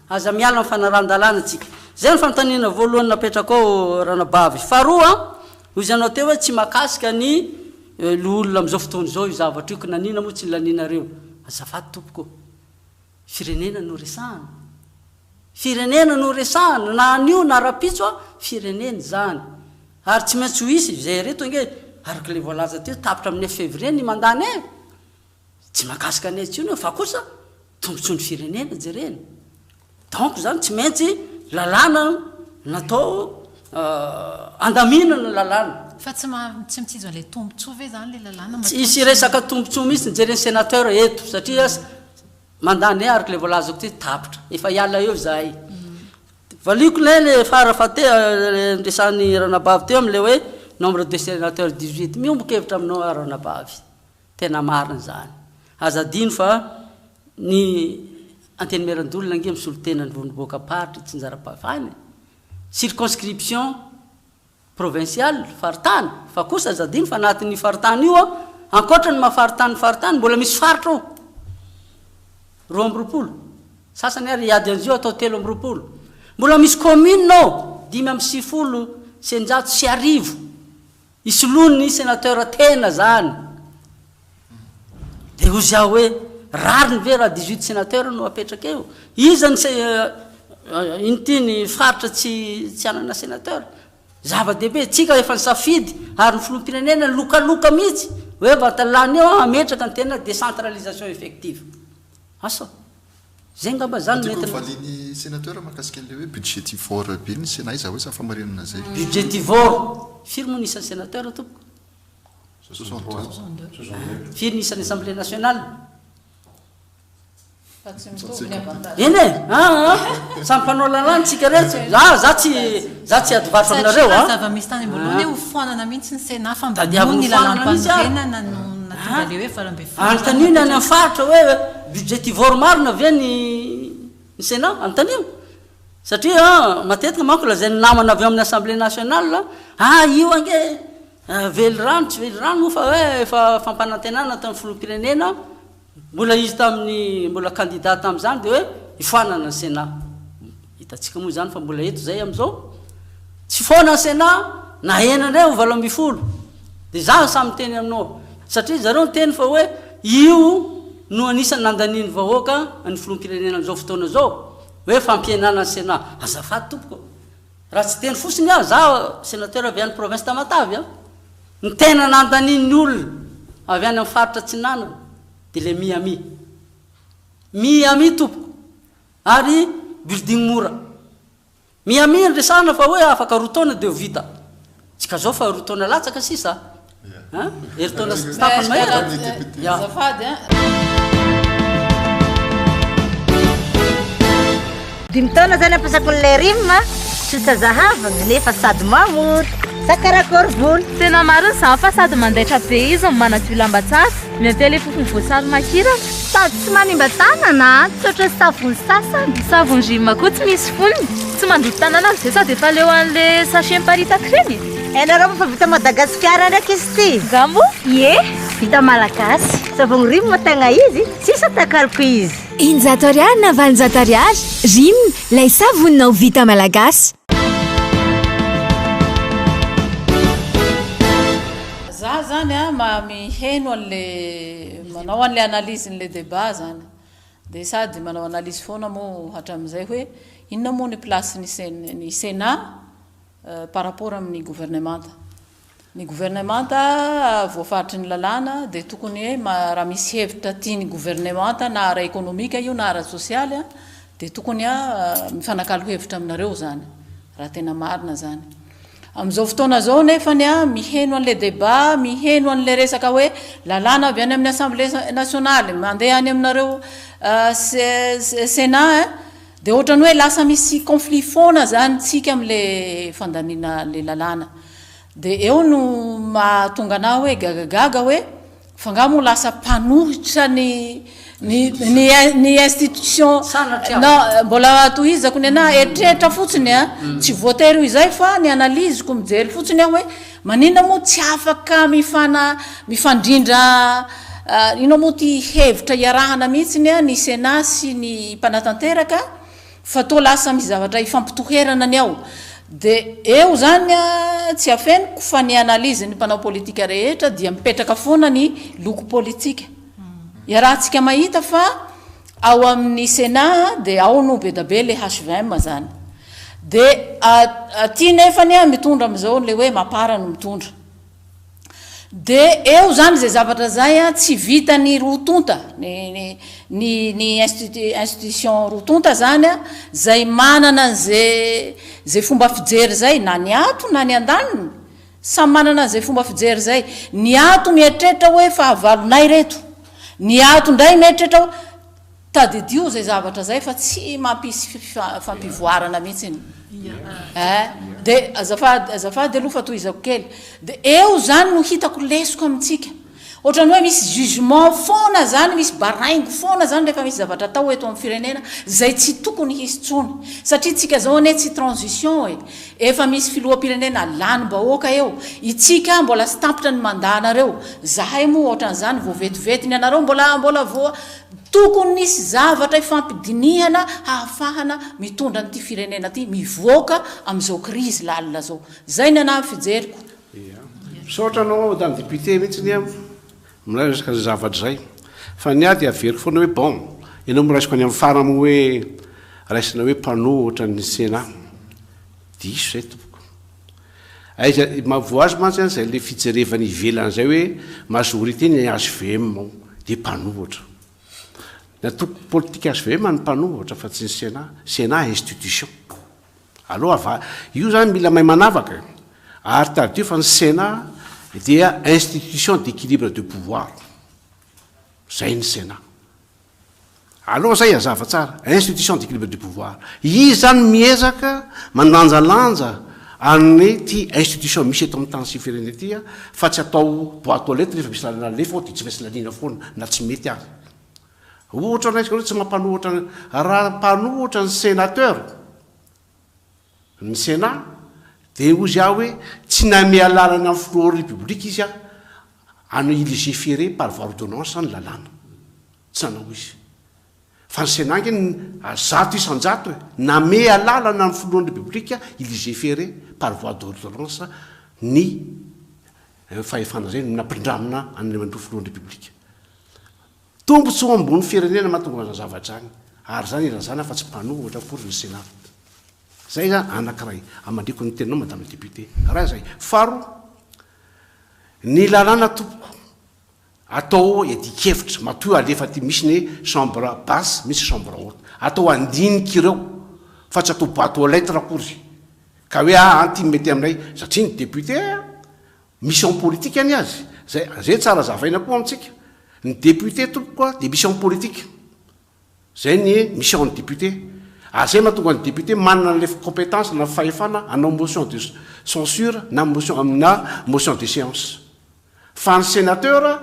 Aza miala amin'ny fanarahan-dalàna tsika. Zay ny fanontaniana voalohany napetrako ao ranabavy. Faharoa, hoy izy anao teo hoe tsy mahakasika ny loholona amin'izao fotoana izao io zavatra io, ka nanina moa tsy lanianareo? Azafady tompoko. Firenena no resahana. Firenena no resahana, na anio na rapitso a, firenena izany. Ary tsy maintsy ho hisy, izay ireto ange, araka ilay voalaza teo, tapitra amin'ny neuf février ny mandat-nay. Tsy mahakasika anay intsony io, fa kosa tombotsoan'ny firenena jerena. Donc izany tsy maintsy lalàna natao andaminana ny lalàna. Fa tsy tsy mitsinjo an'ilay tombotsoa ve izany ilay lalàna matoa Tsy hisy resaka tombotsoa mihitsy ny jeren'ny sénateur eto satria mandany araka ilay voalazako teo tapitra. Efa hiala eo izahay. Valiako ilay le fara fate niresahan'ny ranabavy teo amin'ilay hoe nombre de sénateur 18. Miombon-kevitra aminao aho ranabavy. Tena marina izany. Aza adino fa ny Antenimierandoholona ange misolo tena ny vondrom-boakam-paritra itsinjaram-pahefana e. Circonscription provinciale, faritany, fa kosa aza adino fa anatin'io faritany io an, ankoatra ny maha faritany ny faritany, mbola misy faritra ao. 22. Sasany ary hiady an'izio atao 23. Mbola misy commune ao, 1195. Isoloany sénateur tena zany. De hozy aho hoe rariny ve raha 18 sénateur no apetraka eo? Iza ny ino ty ny faritra tsy tsy hanana sénateur? Zava-dehibe, tsika efa nisafidy ary ny filoham-pirenena nilokaloka mihitsy hoe mba lany eo hametraka ny tena décentralisation effective. Asa. Zay ngamba zany no Tiako entina. valian'ny sénateur mahakasika an'ilay hoe budgetivore be ny Sénat iza hoe sa famarinana izay? Budgetivore. Firy moa ny isan'ny sénateur tompoko? 62. Firy ny isan'ny assemblée nationale? Fa tsy mitovy ny avantage. Eny e! Aa samy mpanao lalàna tsika reto. Za za tsy za tsy hiady varotra Satria aminareo raha a. zava-misy tany am-boalohany hoe hofoanana mihitsy ny Sénat fa mba noho Tadiaviny ny hofoanana mihitsy ary. lalàm-panorenana no nahatonga ilay hoe 18 zany Anontanio ny any napetraka. amin'ny faritra hoe budgetivore marina ve ny ny Sénat? Anontanio. Satria matetika manko lazain'ny namana avy ao amin'ny Assemblée nationale, ah io ange velirano tsy velirano moa fa hoe efa fampanantenana nataon'ny filoham-pirenena Mbola izy tamin'ny mbola candidat tamin'izany dia hoe hifoanana ny Sénat. Hitantsika moa izany fa mbola eto izay amin'izao. Tsy foana ny Sénat, nahena indray ho 18. Dia izaho samy miteny aminao. Satria zareo niteny fa hoe io no anisan'ny nandanian'ny vahoaka ny filoham-pirenena amin'izao fotoana izao, hoe fampihenana ny Sénat. Azafady tompoko. Raha tsy teny fotsiny aho, izaho sénateur avy any province Tamatave an. Ny tena nandanian'ny olona avy any amin'ny faritra atsinanana dia ilay Miami. Miami tompoko. Ary building mora. Miami no resahana fa hoe afaka roa taona dia ho vita. Tsy ka zao fa roa taona latsaka sisa a. Herintaona sy tapany mahery. Ya. Azafady an. Dimy taona zany ampiasako an'ilay rim a, tsotra zahavana nefa sady mamory. Sa karakory volo. Tena marina izany fa sady mandaitra be izy no manadio lamba tsara, miampy ilay fofony voasary makirana. Sady tsy manimba tanana an, tsy ohatran'ny savony sasany. Ny savony Rim koa tsy misy fonony, tsy mandoto tanana amin'izay sady efa leo an'ilay sachet miparitaka ireny e. Hainareo moa fa vita Madagasikara ndraiky izy ity? Nga moa? Ie, vita malagasy. Savony Rim tegna izy, tsisy atakaloko izy. 600 ariary na 800 ariary, Rim, ilay savoninao vita malagasy. Za zany a ma miheno anle manao anle analyse n'le débat zany de sady manao analyse foana moa hatramizay hoe inona moa ny place ny ny Sénat par rapport amin'ny gouvernemanta. Ny governemanta voafaritry ny lalàna dia tokony hoe raha misy hevitra tian'ny governemanta na ara-ekonomika io na ara-tsosialy dia tokony mifanakalo hevitra aminareo izany raha tena marina izany. Amin'izao fotoana izao nefany miheno an'ilay débat, miheno an'ilay resaka hoe lalàna avy any amin'ny Assemblée nationale mandeha any aminareo Sénat dia ohatran'ny hoe lasa misy conflit foana izany tsika amin'ilay fandaniana ilay lalàna. Dia eo no mahatonga anah hoe gagagaga hoe fa nga moa lasa mpanohitra ny ny ny ny institution non mbola tohizako ny anah eritreritra fotsiny a tsy voatery ho izay fa ny analyse-ko mijery fotsiny aho hoe maninona moa tsy afaka mifana mifandrindra inona moa ty hevitra iarahana mihitsiny a ny Sénat sy ny mpanatanteraka Fa toa lasa misy zavatra ifampitoherana ny ao. De eo zany tsy afeniko fa ny analyse ny mpanao politika rehetra dia mipetraka foana ny loko politika. Iarahantsika mahita fa ao amin'ny Sénat de ao no bedabe le hvm zany. De aty nefany mitondra amizao le hoe mapar no mitondra. De eo zany zay zavatra zay an, tsy vitan'ny roa tonta, ny ny ny institution roa tonta zany an, zay manana an'ze ze fomba fijery zay, na ny ato na ny andaniny, samy manana an'zay fomba fijery zay. Ny ato mieritreritra hoe fahavalonay reto, ny ato ndray mieritreritra hoe. Tadidio izay zavatra izay fa tsy mampisy fampivoarana mihitsy eh! De azafady azafady aloha fa tohizako kely, de eo zany no hitako lesoka amintsika, ohatran'ny hoe misy jugement foana zany, misy baraingo foana zany rehefa misy zavatra atao eto amin'ny firenena izay tsy tokony hisy tsony, satria tsika zao anie tsy transition e, efa misy filoham-pirenena lanim-bahoaka eo, itsika mbola tsy tampitra ny mandat nareo, zahay moa ohatran'izany vao vetivety ny anareo mbola mbola voa Tokony nisy zavatra ifampidinihana hahafahana mitondra an'ity firenena ity mivoaka amin'izao krizy lalina zao. Zay ny anah ny fijeriko. Ia. Misaotra anao madame député mihitsy ny miresaka izay zavatra izay. Fa ny ahy dia averiko foana hoe bon, ianao moa raisiko any amin'ny farany moa hoe raisina hoe mpanohitra ny Sénat. Diso izay tompoko. Aiza, mahavoa azy mantsy an izay le fijerevana ivelany izay hoe majorité ny hvm ao dia mpanohitra. Ny antoko politika hvm no mpanohitra fa tsy ny Sénat. Sénat institution. Aleo ava, io zany mila mahay manavaka e. Ary tadidio fa ny Sénat dia institution d'équilibre de pouvoir. Zay ny Sénat. Aleo zay hazava tsara, institution d'équilibre du pouvoir. Izy zany miezaka mandanjalanja an'ity institution misy eto amin'ny tany sy firenena ity fa tsy atao boite aux lettres rehefa misy lalana alefa ao dia tsy maintsy laniana foana na tsy mety aza. Ohatra raisiko hoe tsy mampanohitra, raha mpanohitra ny sénateur, ny Sénat, dia hozy aho hoe tsy nanome alalana ny filohan'ny République izy hanao légiférer par voie ordonnance ny lalàna. Tsy nanao izy. Fa ny Sénat ange 100% e, nanome alalana ny filohan'ny République hi-légiférer par voie d'ordonnance ny fahefana izay nampindramina an'Andriamatoa filohan'ny République. Tombotsoa ambony firenena mahatonga an'izany zavatra izany, ary izany ilazana fa tsy mpanohitra akory ny Sénat. Zay izany anakiray amandriko ny teninao madame député. Ray zay. Faharoa, ny lalàna tompoko atao iadian-kevitra, matoa alefa aty misy ny chambre basse, misy chambre haute. Atao andinika ireo fa tsy atao boite aux lettres akory. Ka hoe aa ty mety aminay, satria ny député Mission politique ny azy, zay zay tsara azavaina koa amintsika, ny député tompoko a dia mission politique, zay ny mission ny député, ary zay mahatonga ny député manana an'ilay compétence na fahefana hanao motion de censure na motion na motion de séance, fa ny sénateur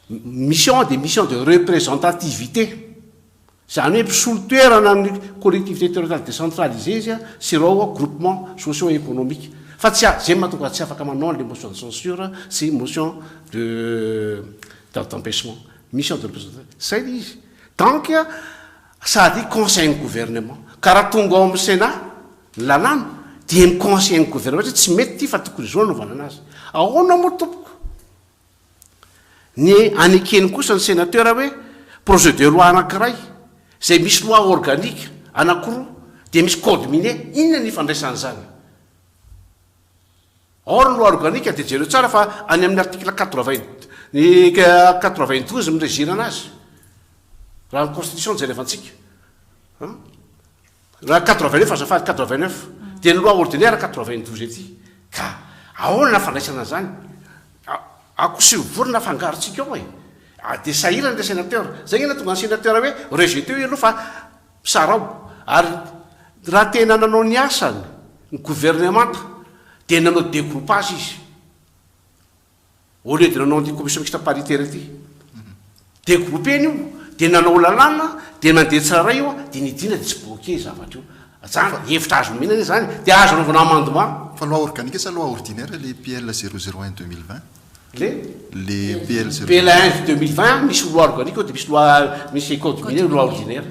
mission dia mission de représentativité. Izany hoe mpisolo toerana ny collectivité territoriale décentralisée izy sy ireo groupement socio économique. Fa tsy izay mahatonga azy tsy afaka manao an'ilay motion de censure sy motion de d'empêchement. Mission de représentation. Izay ilay izy. Donc sady conseil ny gouvernement. Ka raha tonga ao amin'ny Sénat ny lalàna dia ny conseil ny gouvernement satria tsy mety ity fa tokony izao no anaovana anazy. Ahoana moa tompoko? Ny anekeny kosa ny sénateur hoe projet de loi anankiray izay misy loi organique anankiroa dia misy code minier, inona ny ifandraisan'izany? Or ny loi organique dia jereo tsara fa any amin'ny article quatre-vingt ny 92 mi-régir anazy. Raha ny constitution no jerevantsika. An? Raha 89 azafady, 89. Dia ny loi ordinaire 92 ety. Ka ahoana fandraisana an'izany? Akoho sy vorona afangarontsika ao e. Dia sahirana ilay sénateur. Zay ange nahatonga ny sénateur hoe rejeter io aloha fa Sarao. Ary raha tena nanao ny asany ny governemanta dia nanao degroupage izy au lieu de nanao an'ity commission mixte paritaire ity. Degroupena io dia nanao lalàna dia nandeha tsirairay io dia nidina dia tsy bloqué zavatra io. Zany hevitra azo omena anie zany dia azo anaovana amendement. Fa loi organique sa loi ordinaire le PL 001 2020? Le? Le PL 0 PL 1 2020 misy loi organique ao dia misy loi misy code minier loi ordinaire.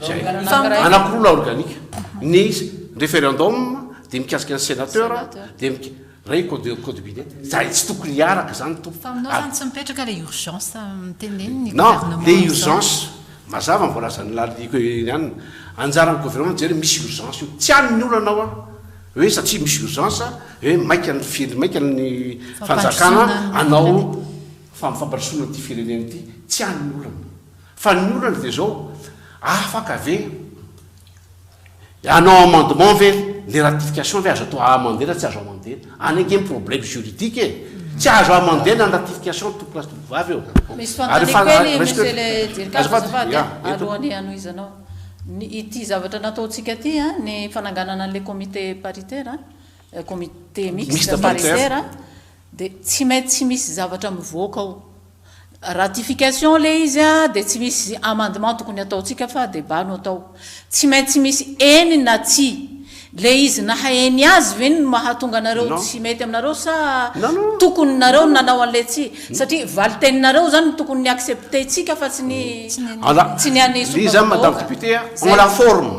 Zay. Anakiroa loi organique. Ny référendum dia mikasika ny sénateur dia mik ray code code minier. Zay tsy tokony hiaraka zany tompoko. Fa aminao zany tsy mipetraka le urgence teneniny Non, gouvernement le amin'izao? urgence mazava ny voalazan'ny laliko ihany. Anjaran'ny gouvernement mijery hoe misy urgence io. Tsy any ny olana ao an. Hoe satria misy urgence, hoe maika ny fir, maika ny fanjakana hanao fampandrosoana an'ity firenena ity, tsy any ny olana. Fa ny olana dia izao, afaka ve hanao amendement ve, le ratification ve azo atao amender na tsy azo amender? Any ange ny problème juridique e! Tsy azo amender na ny ratification tompoko lahy sy tompoko vavy ô! Misy Ary fanontaniako kely raisiko Monsieur le Directeur azafady, azafady ya, a, eto. alohan'ny hanohizanao. Ny ity zavatra nataontsika ity an, ny fananganana an'ilay comité paritaire an, comité mixte paritaire dia tsy maintsy misy zavatra mivoaka ao. Ratification ilay izy an, dia tsy misy amendement tokony hataontsika fa débat no atao. Tsy maintsy misy eny na tsia. Le izy naha eny azy ve no mahatonga anareo tsy mety aminareo sa tokony nareo no nanao an'le tsia? Satria valiteninareo zany no tokony ni accepter tsika fa tsy ny tsy ny an'ny Lé zany madame solombavambahoaka. député a, Zay. en la forme,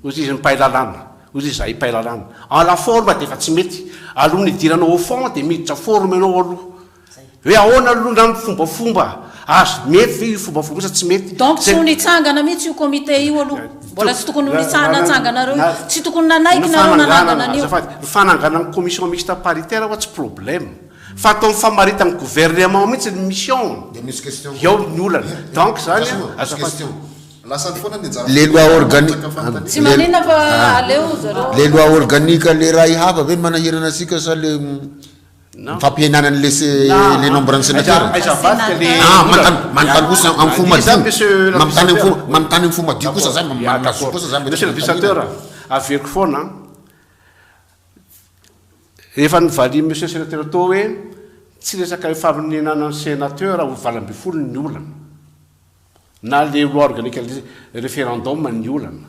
hozy izy ny mpahay lalàna, hozy izy zahay mpahay lalàna, en la forme dia efa tsy mety, alohan'ny hidiranao au fond dia miditra forme ianao aloha. Hoe ahoana aloha ndra ny fombafomba azo, mety ve io fombafomba io sa tsy mety? Donc tsy Zay ho nitsangana mihitsy io comité io aloha. Mbola tsy tokony ho nitsa- natsanganareo io. Tsy tokony nanaiky Ny nareo nanangana fananganana, an'io. azafady, ny fananganana commission mixte paritaire hoa tsy problème. Fa atao mifamaritan'ny gouvernement mihitsy ny mission. Dia misy question Eo ny olana. Donc zany, Misy azafady. question. Lasany foana ny anjara Le loi organique Tsy maninona fa aleo zareo. Le loi organique le ray hafa ve manahirana antsika sa le Fampihenana ny le le nombre ny sénateur. Aiza avadika le Ah, manontany manontany kosa amin'ny fo madio. Manontany amin'ny fo manontany amin'ny fo madio kosa za manana zo kosa za mety Monsieur le vice-sénateur, averiko foana an, efa novalian'i monsieur sénateur teo hoe tsy resaka faminenana ny sénateur ho 18 ny olana. Na le loi organique le referendum ny olana.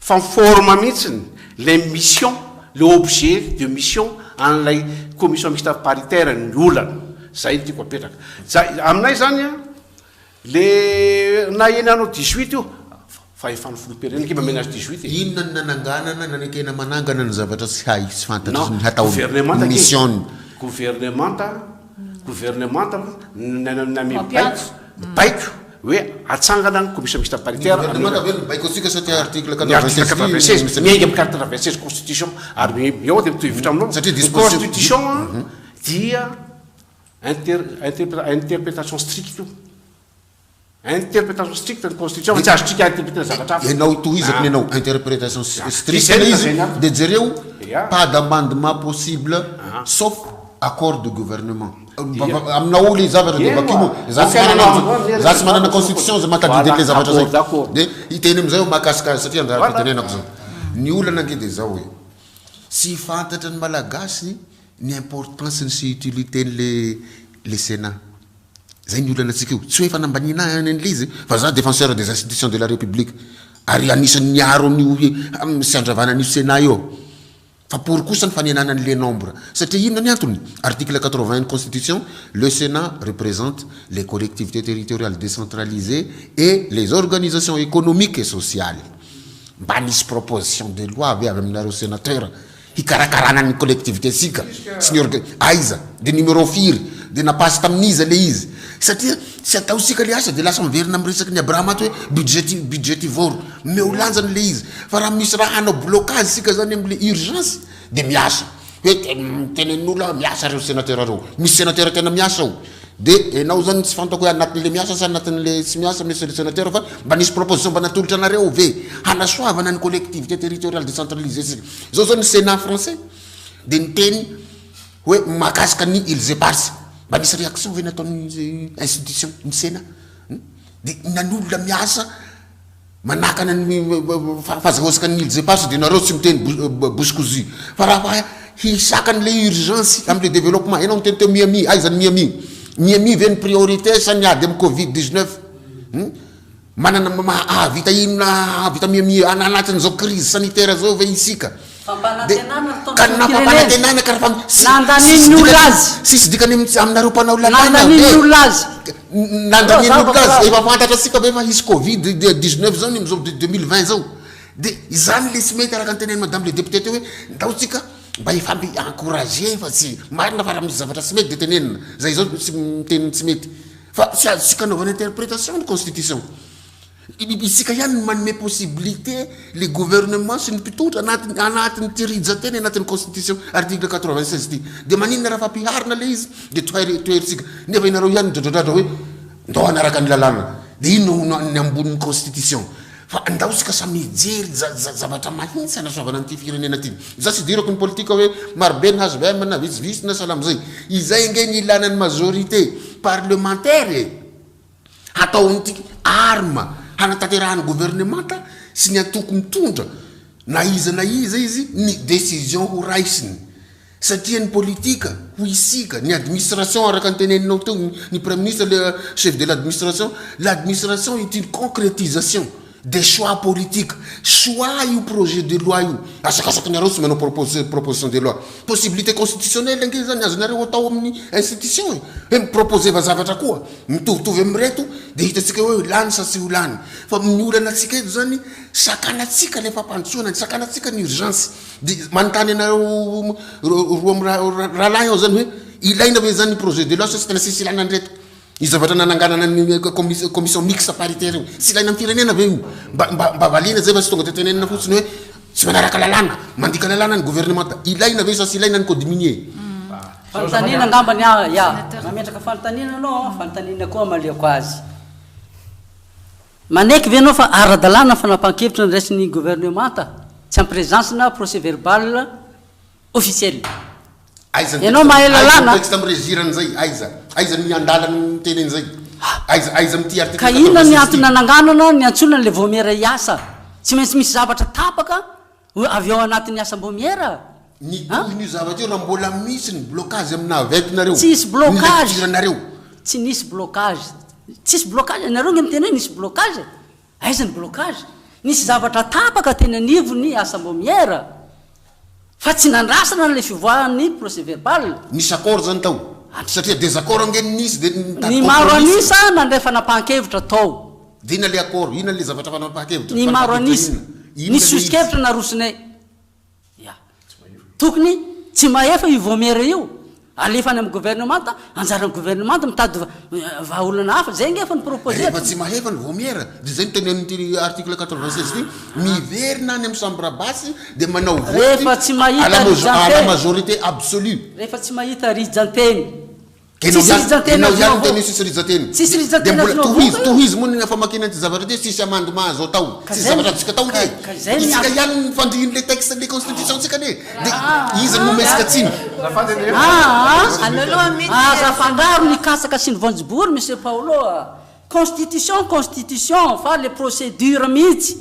Fa ny forme mihitsiny, le mission, le objet de mission an'ilay commission mixte paritaire ny olana. Zay no tiako apetraka. Za, aminay zany an, le na eny hanao 18 io, fahefan'ny filoham-pirenena ange mamena azy 18 e. Inona no nananganana, nanekena manangana ny zavatra tsy hay, tsy fantatry Non, ny hatao, gouvernemanta ny ange, mission-ny. gouvernemanta, gouvernemanta nanome baiko. Mampiantso. Baiko hoe atsangana ny commission mixte paritaire Ny gouvernement ve no mibaiko antsika sa ty article Ny article 96 96 miainga amin'ny 96 constitution ary eo dia mitovy hevitra aminao. Satria Ny disposition constitution dia inter interprétation stricte io. Interprétation stricte ny constitution fa tsy azontsika interpréter zavatra hafa. Ianao tohizako ny anao interprétation stricte ilay izy dia jereo pas d'amendement possible sauf accord de gouvernement. Aminao le zavatra de vakio moa. Za tsy manana za tsy manana constitution za mahatadidy an'le zavatra zay. De hiteny amizay aho mahakasika azy satria anjara fitenenako zao. Ny olana ange de zao hoe tsy fantatra ny malagasy ny importance-ny sy utilité-n'le le sénat. Zay ny olana antsika io. Tsy hoe fanambaniana ahy an'le izy fa za défenseur des institutions de la république ary anisan'ny niaro an'io sy andravana an'io sénat io aho. Fa pour kosa ny fanenana ny le nombre. Satria inona ny antony? Article 80 ny constitution, le Sénat représente les collectivités territoriales décentralisées et les organisations économiques et sociales. Mba nisy proposition de loi ve avy aminareo sénateur hikarakarana ny collectivité tsika sy ny orga, aiza? De numéro firy? De na-passe tamin'iza le izy? Satria tsy ataontsika le asa de lasa miverina amin'ny resaky ny Abraham ato hoe budget budgetivore. Omeo lanjany le izy. Fa raha misy raha hanao blocage tsika zany amle urgence de miasa. Hoe tenenin'olona miasa reo sénateur reo. Misy sénateur tena miasa ao. De enao zany tsy fantako hoe anatin'le miasa sa anatin'le tsy miasa monsieur le sénateur fa mba nisy proposition mba natolotra anareo ve hanasoavana ny collectivité territoriale décentralisée tsika. Zao zao ny sénat français de niteny hoe mahakasika ny îles éparses. Mba nisy réaction ve nataon'ny institution ny sénat? De na ny olona miasa Manakana ny fahazahoantsika ny îles éparses dia nareo tsy miteny bouche cousue fa raha fa hisakana le urgence amle développement enao niteny teo Miami aiza ny Miami Miami ve ny priorité sa ny ady am covid 19 hum manana mahavita inona hahavita Miami anatin'izao crise sanitaire zao ve isika Fampanantenana ka ny na fampanantenana ka raha Nandanian'ny olona azy. Tsisy dikany aminareo mpanao lalàna Nandanian'ny olona azy. Nandanian'ny olona azy. Efa fantatra antsika ve fa hisy covid 19 zao ny amin'izao 2020 zao. De izany le tsy mety araka ny tenenin'i madame le député teo hoe ndao tsika mba hifampi encourager fa tsy marina fa raha misy zavatra tsy mety de tenenina. Zay zao tsy miteny ny tsy mety. Fa tsy azontsika anaovana interprétation ny constitution. Isika ihany no manome possibilité le gouvernement sy ny mpitondra anatin'ny anatin'ity rijan-teny anatin'ny constitution article 96 ity. Dia maninona raha fampiharina le izy dia toheri toherintsika. Nefa ianareo ihany midradradradra hoe ndao hanaraka ny lalàna. Dia inona hono ny ambonin'ny constitution? Fa ndao isika samy hijery za za zavatra mahintsy hanasoavana an'ity firenena ity. Za tsy idirako ny politika hoe marobe ny hvm na vitsivitsy na sahala amin'izay. Izay ange ny ilana ny majorité parlementaire e! Hataon'ity arme hanatanterahan'ny governemanta sy ny antoko mitondra na iza na iza izy ny décision ho raisiny satria ny politika hoy isika, ny administration araka ny teneninao teo ny praiminisitra le chef de l'administration, l'administration est une concrétisation des choix politiques, choix io projet de loi io, asakasakinareo tsy manao proposition de loi, possibilité constitutionnelle ange zany azonareo atao amin'ny institution e, hoe mi-proposer-va zavatra koa mitovitovy amin'ireto dia hitantsika hoe lany sa tsy ho lany, fa ny olana antsika eto zany sakanantsika le fampandrosoana, sakanantsika ny urgence, dia manontany anareo roa mirahalahy aho zany hoe ilaina ve zany projet de loi sa tsy tena tsisy ilana an'ireto? Io zavatra nananganana ny commission mixte paritaire io, tsy ilaina amin'ny firenena ve io? Mba mba mba valiana zay fa tsy tonga de tenenina fotsiny hoe tsy manaraka lalàna, mandika lalàna ny gouvernemanta. Ilaina ve sa tsy ilaina ny code minier? Fanontaniana angamba ny ahy, ya. Mametraka fanontaniana anao an, fanontaniana koa amaliako azy. Manaiky ve ianao fa ara-dalàna ny fanapahan-kevitra noraisin'ny gouvernemanta tsy en présence na procès verbal officiel. Aiza ny Ianao texte mahay aiza ny lalàna. texte mi-régir an'izay? Aiza? Aiza ny andalana miteny an'izay? Aiza aiza amin'ity article Ka inona ny 86 antony ity? nananganana niantsoana an'ilay vaomiera hiasa? Tsy maintsy misy zavatra tapaka avy ao anatin'ny asam-baomiera Ny an? tohin'io zavatra io raha mbola misy ny blocage amin'ny navette nareo, Tsy hisy ny blocage. lecture nareo. Tsy nisy blocage. Tsisy blocage, nareo nge miteny hoe nisy blocage e. Aiza ny blocage? Nisy zavatra tapaka teny anivon'ny asam-baomiera fa tsy nandrasana an'ilay fivoahan'ny procès verbal. Nisy accord zany tao? Satria désaccord ange no nisy dia nitady Ny maro compromis. an'isa nandray fanapahan-kevitra tao. Dia inona ilay accord? Inona ilay zavatra fanapahan-kevitra? Ny maro Fanapahan-kevitra an'isa. inona? Inona Nisy ilay izy? soso-kevitra narosonay. Ya. Tokony tsy mahefa io vaomiera io, alefa any amin'ny governemanta, anjaran'ny governemanta mitady vahaolana hafa, zay ange efa ni-proposer Rehefa tsy mahefa ny vaomiera, dia izay no tenenin'ity article 96 ity, miverina any amin'ny chambre basse dia manao vote Rehefa tsy à mahita la à la rijan-teny. majorité absolue. Rehefa tsy mahita rijan-teny. Enao Tsisy ihany, rijan-teny enao ihany azonao miteny avoaka. hoe tsisy rijan-teny. Tsisy Dia rijan-teny mbola azonao tohizo, avoaka io. tohizo moa ny famakiana an'ity zavatra ity, tsisy amendement azo atao. Ka Tsisy zay zavatra azontsika atao ka ange. ka zay ny Isika antony. ihany no fandrihin'ilay texte an'ilay constitution-tsika anie. Dia iza no ometsika tsiny? Aa Aleo aloha miditra aza afangaro ny katsaka sy ny voanjobory Monsieur Paolo a! Constitution constitution fa le procédure mihitsy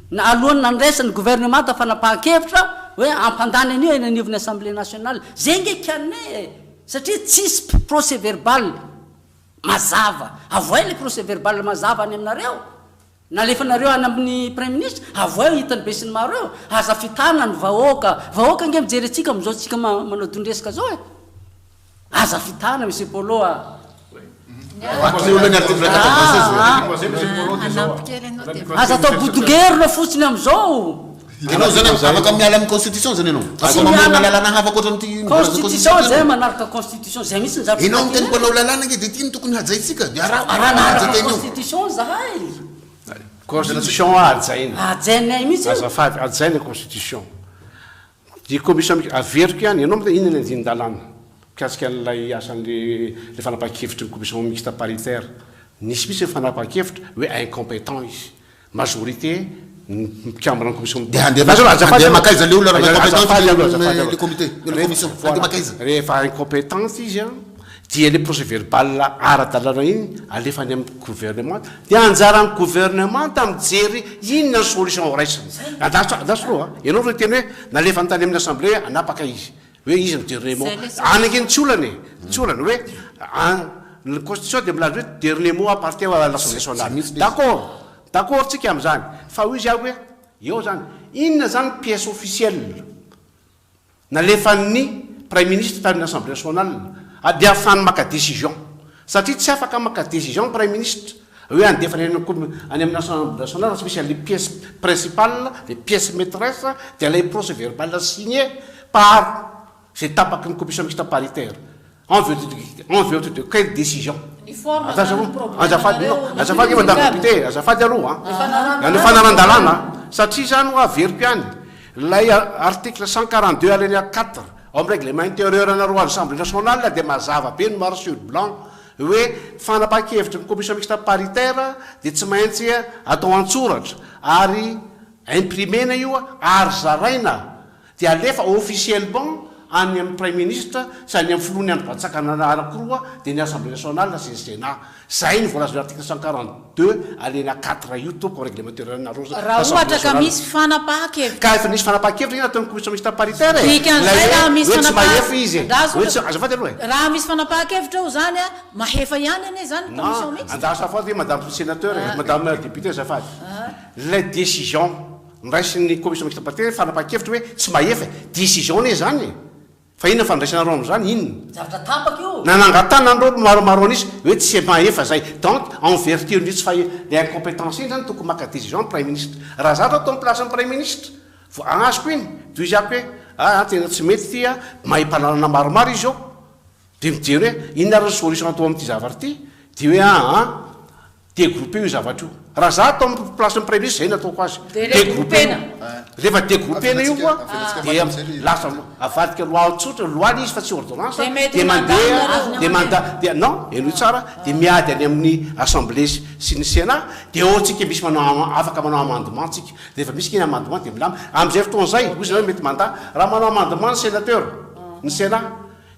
na alohan'ny nandraisan'ny gouvernemanta fanapahan-kevitra hoe hampandany an'io eny anivon'ny assemblée nationale. Zay nge kianinay e! Satria tsisy procès verbal mazava. Avohay le procès verbal mazava any aminareo. Nalefanareo any amin'ny praiminisitra, avohay hitan'ny besinimaro eo. Aza fitahana ny vahoaka. Vahoaka ange mijery antsika amin'izao tsika manao dondresaka zao e. Aza fitahana monsieur Polo a. Aza atao bodongerona fotsiny amin'izao. Ianao zany afaka miala amin'ny constitution zany ianao? Tsy Afaka mamorona miala. lalàna hafa ankoatran'ity voalazan'ny Constitution constitution zay ianao? manaraka constitution zay mihitsy ny zavatra Ianao miteny takiana. mpanao lalàna ange dia ity no tokony hajaintsika dia araho araho Manaraka haja teny io. constitution zahay. Constitution hajaina. Hajainay mihitsy io. Azafady, hajaina constitution. Ny commission mixte, averiko ihany, ianao moa inona ny andinin-dalàna mikasika an'ilay asan'ilay ilay fanapahan-kevitry ny commission mixte paritaire? Nisy mihitsy ny fanapahan-kevitra hoe incompétent izy. Majorité ny mpikambana ny commission Dia handeha Azafady aloha, handeha mankaiza ilay olona raha incompétent azafady aloha, le azafady aloha. le comité, le Rehefa, commission, handeha voilà, mankaiza? rehefa incompétente izy an, dia ilay procès verbal ara-dalàna iny alefa any amin'ny gouvernement, dia anjaran'ny gouvernement mijery inona ny solution ho raisina. Andraso, andraso aloha an, ianao no niteny hoe nalefany tany amin'ny assemblée hanapaka izy, hoe izy no dernier mot. Any ange ny tsy olana e, tsy olana hoe an, ny constitution dia milaza hoe dernier mot appartient à l'assemblée nationale. D'accord, d'accord tsika amin'izany, fa hoy izy aho hoe eo zany, inona zany pièce officielle? Nalefan'ny Praiminisitra tany amin'ny Assemblée nationale ary dia ahafahany maka décision. Satria tsy afaka maka décision ny Praiminisitra hoe handefa any amin'ny any amin'ny Assemblée nationale raha tsy misy an'ilay pièce principale, ilay pièce maîtresse dia ilay procès verbal signé par izay tapaky ny commission mixte paritaire. En vertu de, en vertu de quelle décision? Ny forme Azafady zany aloha, problème azafady, nareo non, azafady aloha madame député, azafady aloha an. Ny fanaran-dalàna, satria zany hoa averiko ihany, ilay article 142 alinéa 4 ao amin'ny règlement intérieur anareo assemblée nationale dia mazava be noir sur blanc hoe fanapahan-kevitry ny commission mixte paritaire dia tsy maintsy atao an-tsoratra ary imprimena io ary zaraina dia alefa officiellement any amin'ny Praiminisitra sy any amin'ny filoha ny andrim-panjakana anankiroa dia ny Assemblée nationale sy ny Sénat. Izay no voalazan'io article 142 alinéa 4 io tompoko ao règlement intérieur nareo Raha Assemblée ohatra ka nationale. misy fanapahan-kevitra. Ka efa nisy fanapahan-kevitra anie nataon'ny commission mixte paritaire e! Dikan'izay Ilay raha hoe misy hoe tsy fanapahan- mahefa izy e! Andraso Hoe tsy, aloha. azafady aloha e! Raha misy fanapahan-kevitra eo izany a, mahefa ihany anie izany ny commission Non, mixte. andraso azafady hoe madame sénateur e, madame députée azafady. Ah. Ilay décision Noraisin'ny commission mixte paritaire ny fanapahan-kevitra hoe tsy mahefa e! Décision anie izany e! Fa inona ny fandraisanareo amin'izany? Inona? Zavatra tapaka io! Nanangan-tanana ireo maromaro an'isa hoe tsy mahefa izay. Donc, en vertu an'io tsy fahe, le incompétence iny izany tokony maka décision ny Praiminisitra. Raha za zao tao amin'ny place-n'ny Praiminisitra, vao azoko iny, toy izy ako hoe, ah tena tsy mety ity ah, mahay mpalalana maromaro izy eo, dia mijery hoe inona ary ny solution atao amin'ity zavatra ity, dia hoe ah ah, Degrouper io zavatra io. Raha za atao amin'ny place ny Praiminisitra zay no ataoko azy. Degrouper-na. Rehefa degrouper-na io koa dia lasa avadika loi tsotra, loi le izy fa tsy ordonnance, dia mandeha dia manda dia non, henoy tsara, dia miady any amin'ny assemblée sy ny sénat, dia eo tsika misy manao afaka manao amendement tsika. Rehefa misy ny amendement dia milamina. Amin'izay fotoana izay, hoy zareo mety manda, raha manao amendement ny sénateur, ny sénat,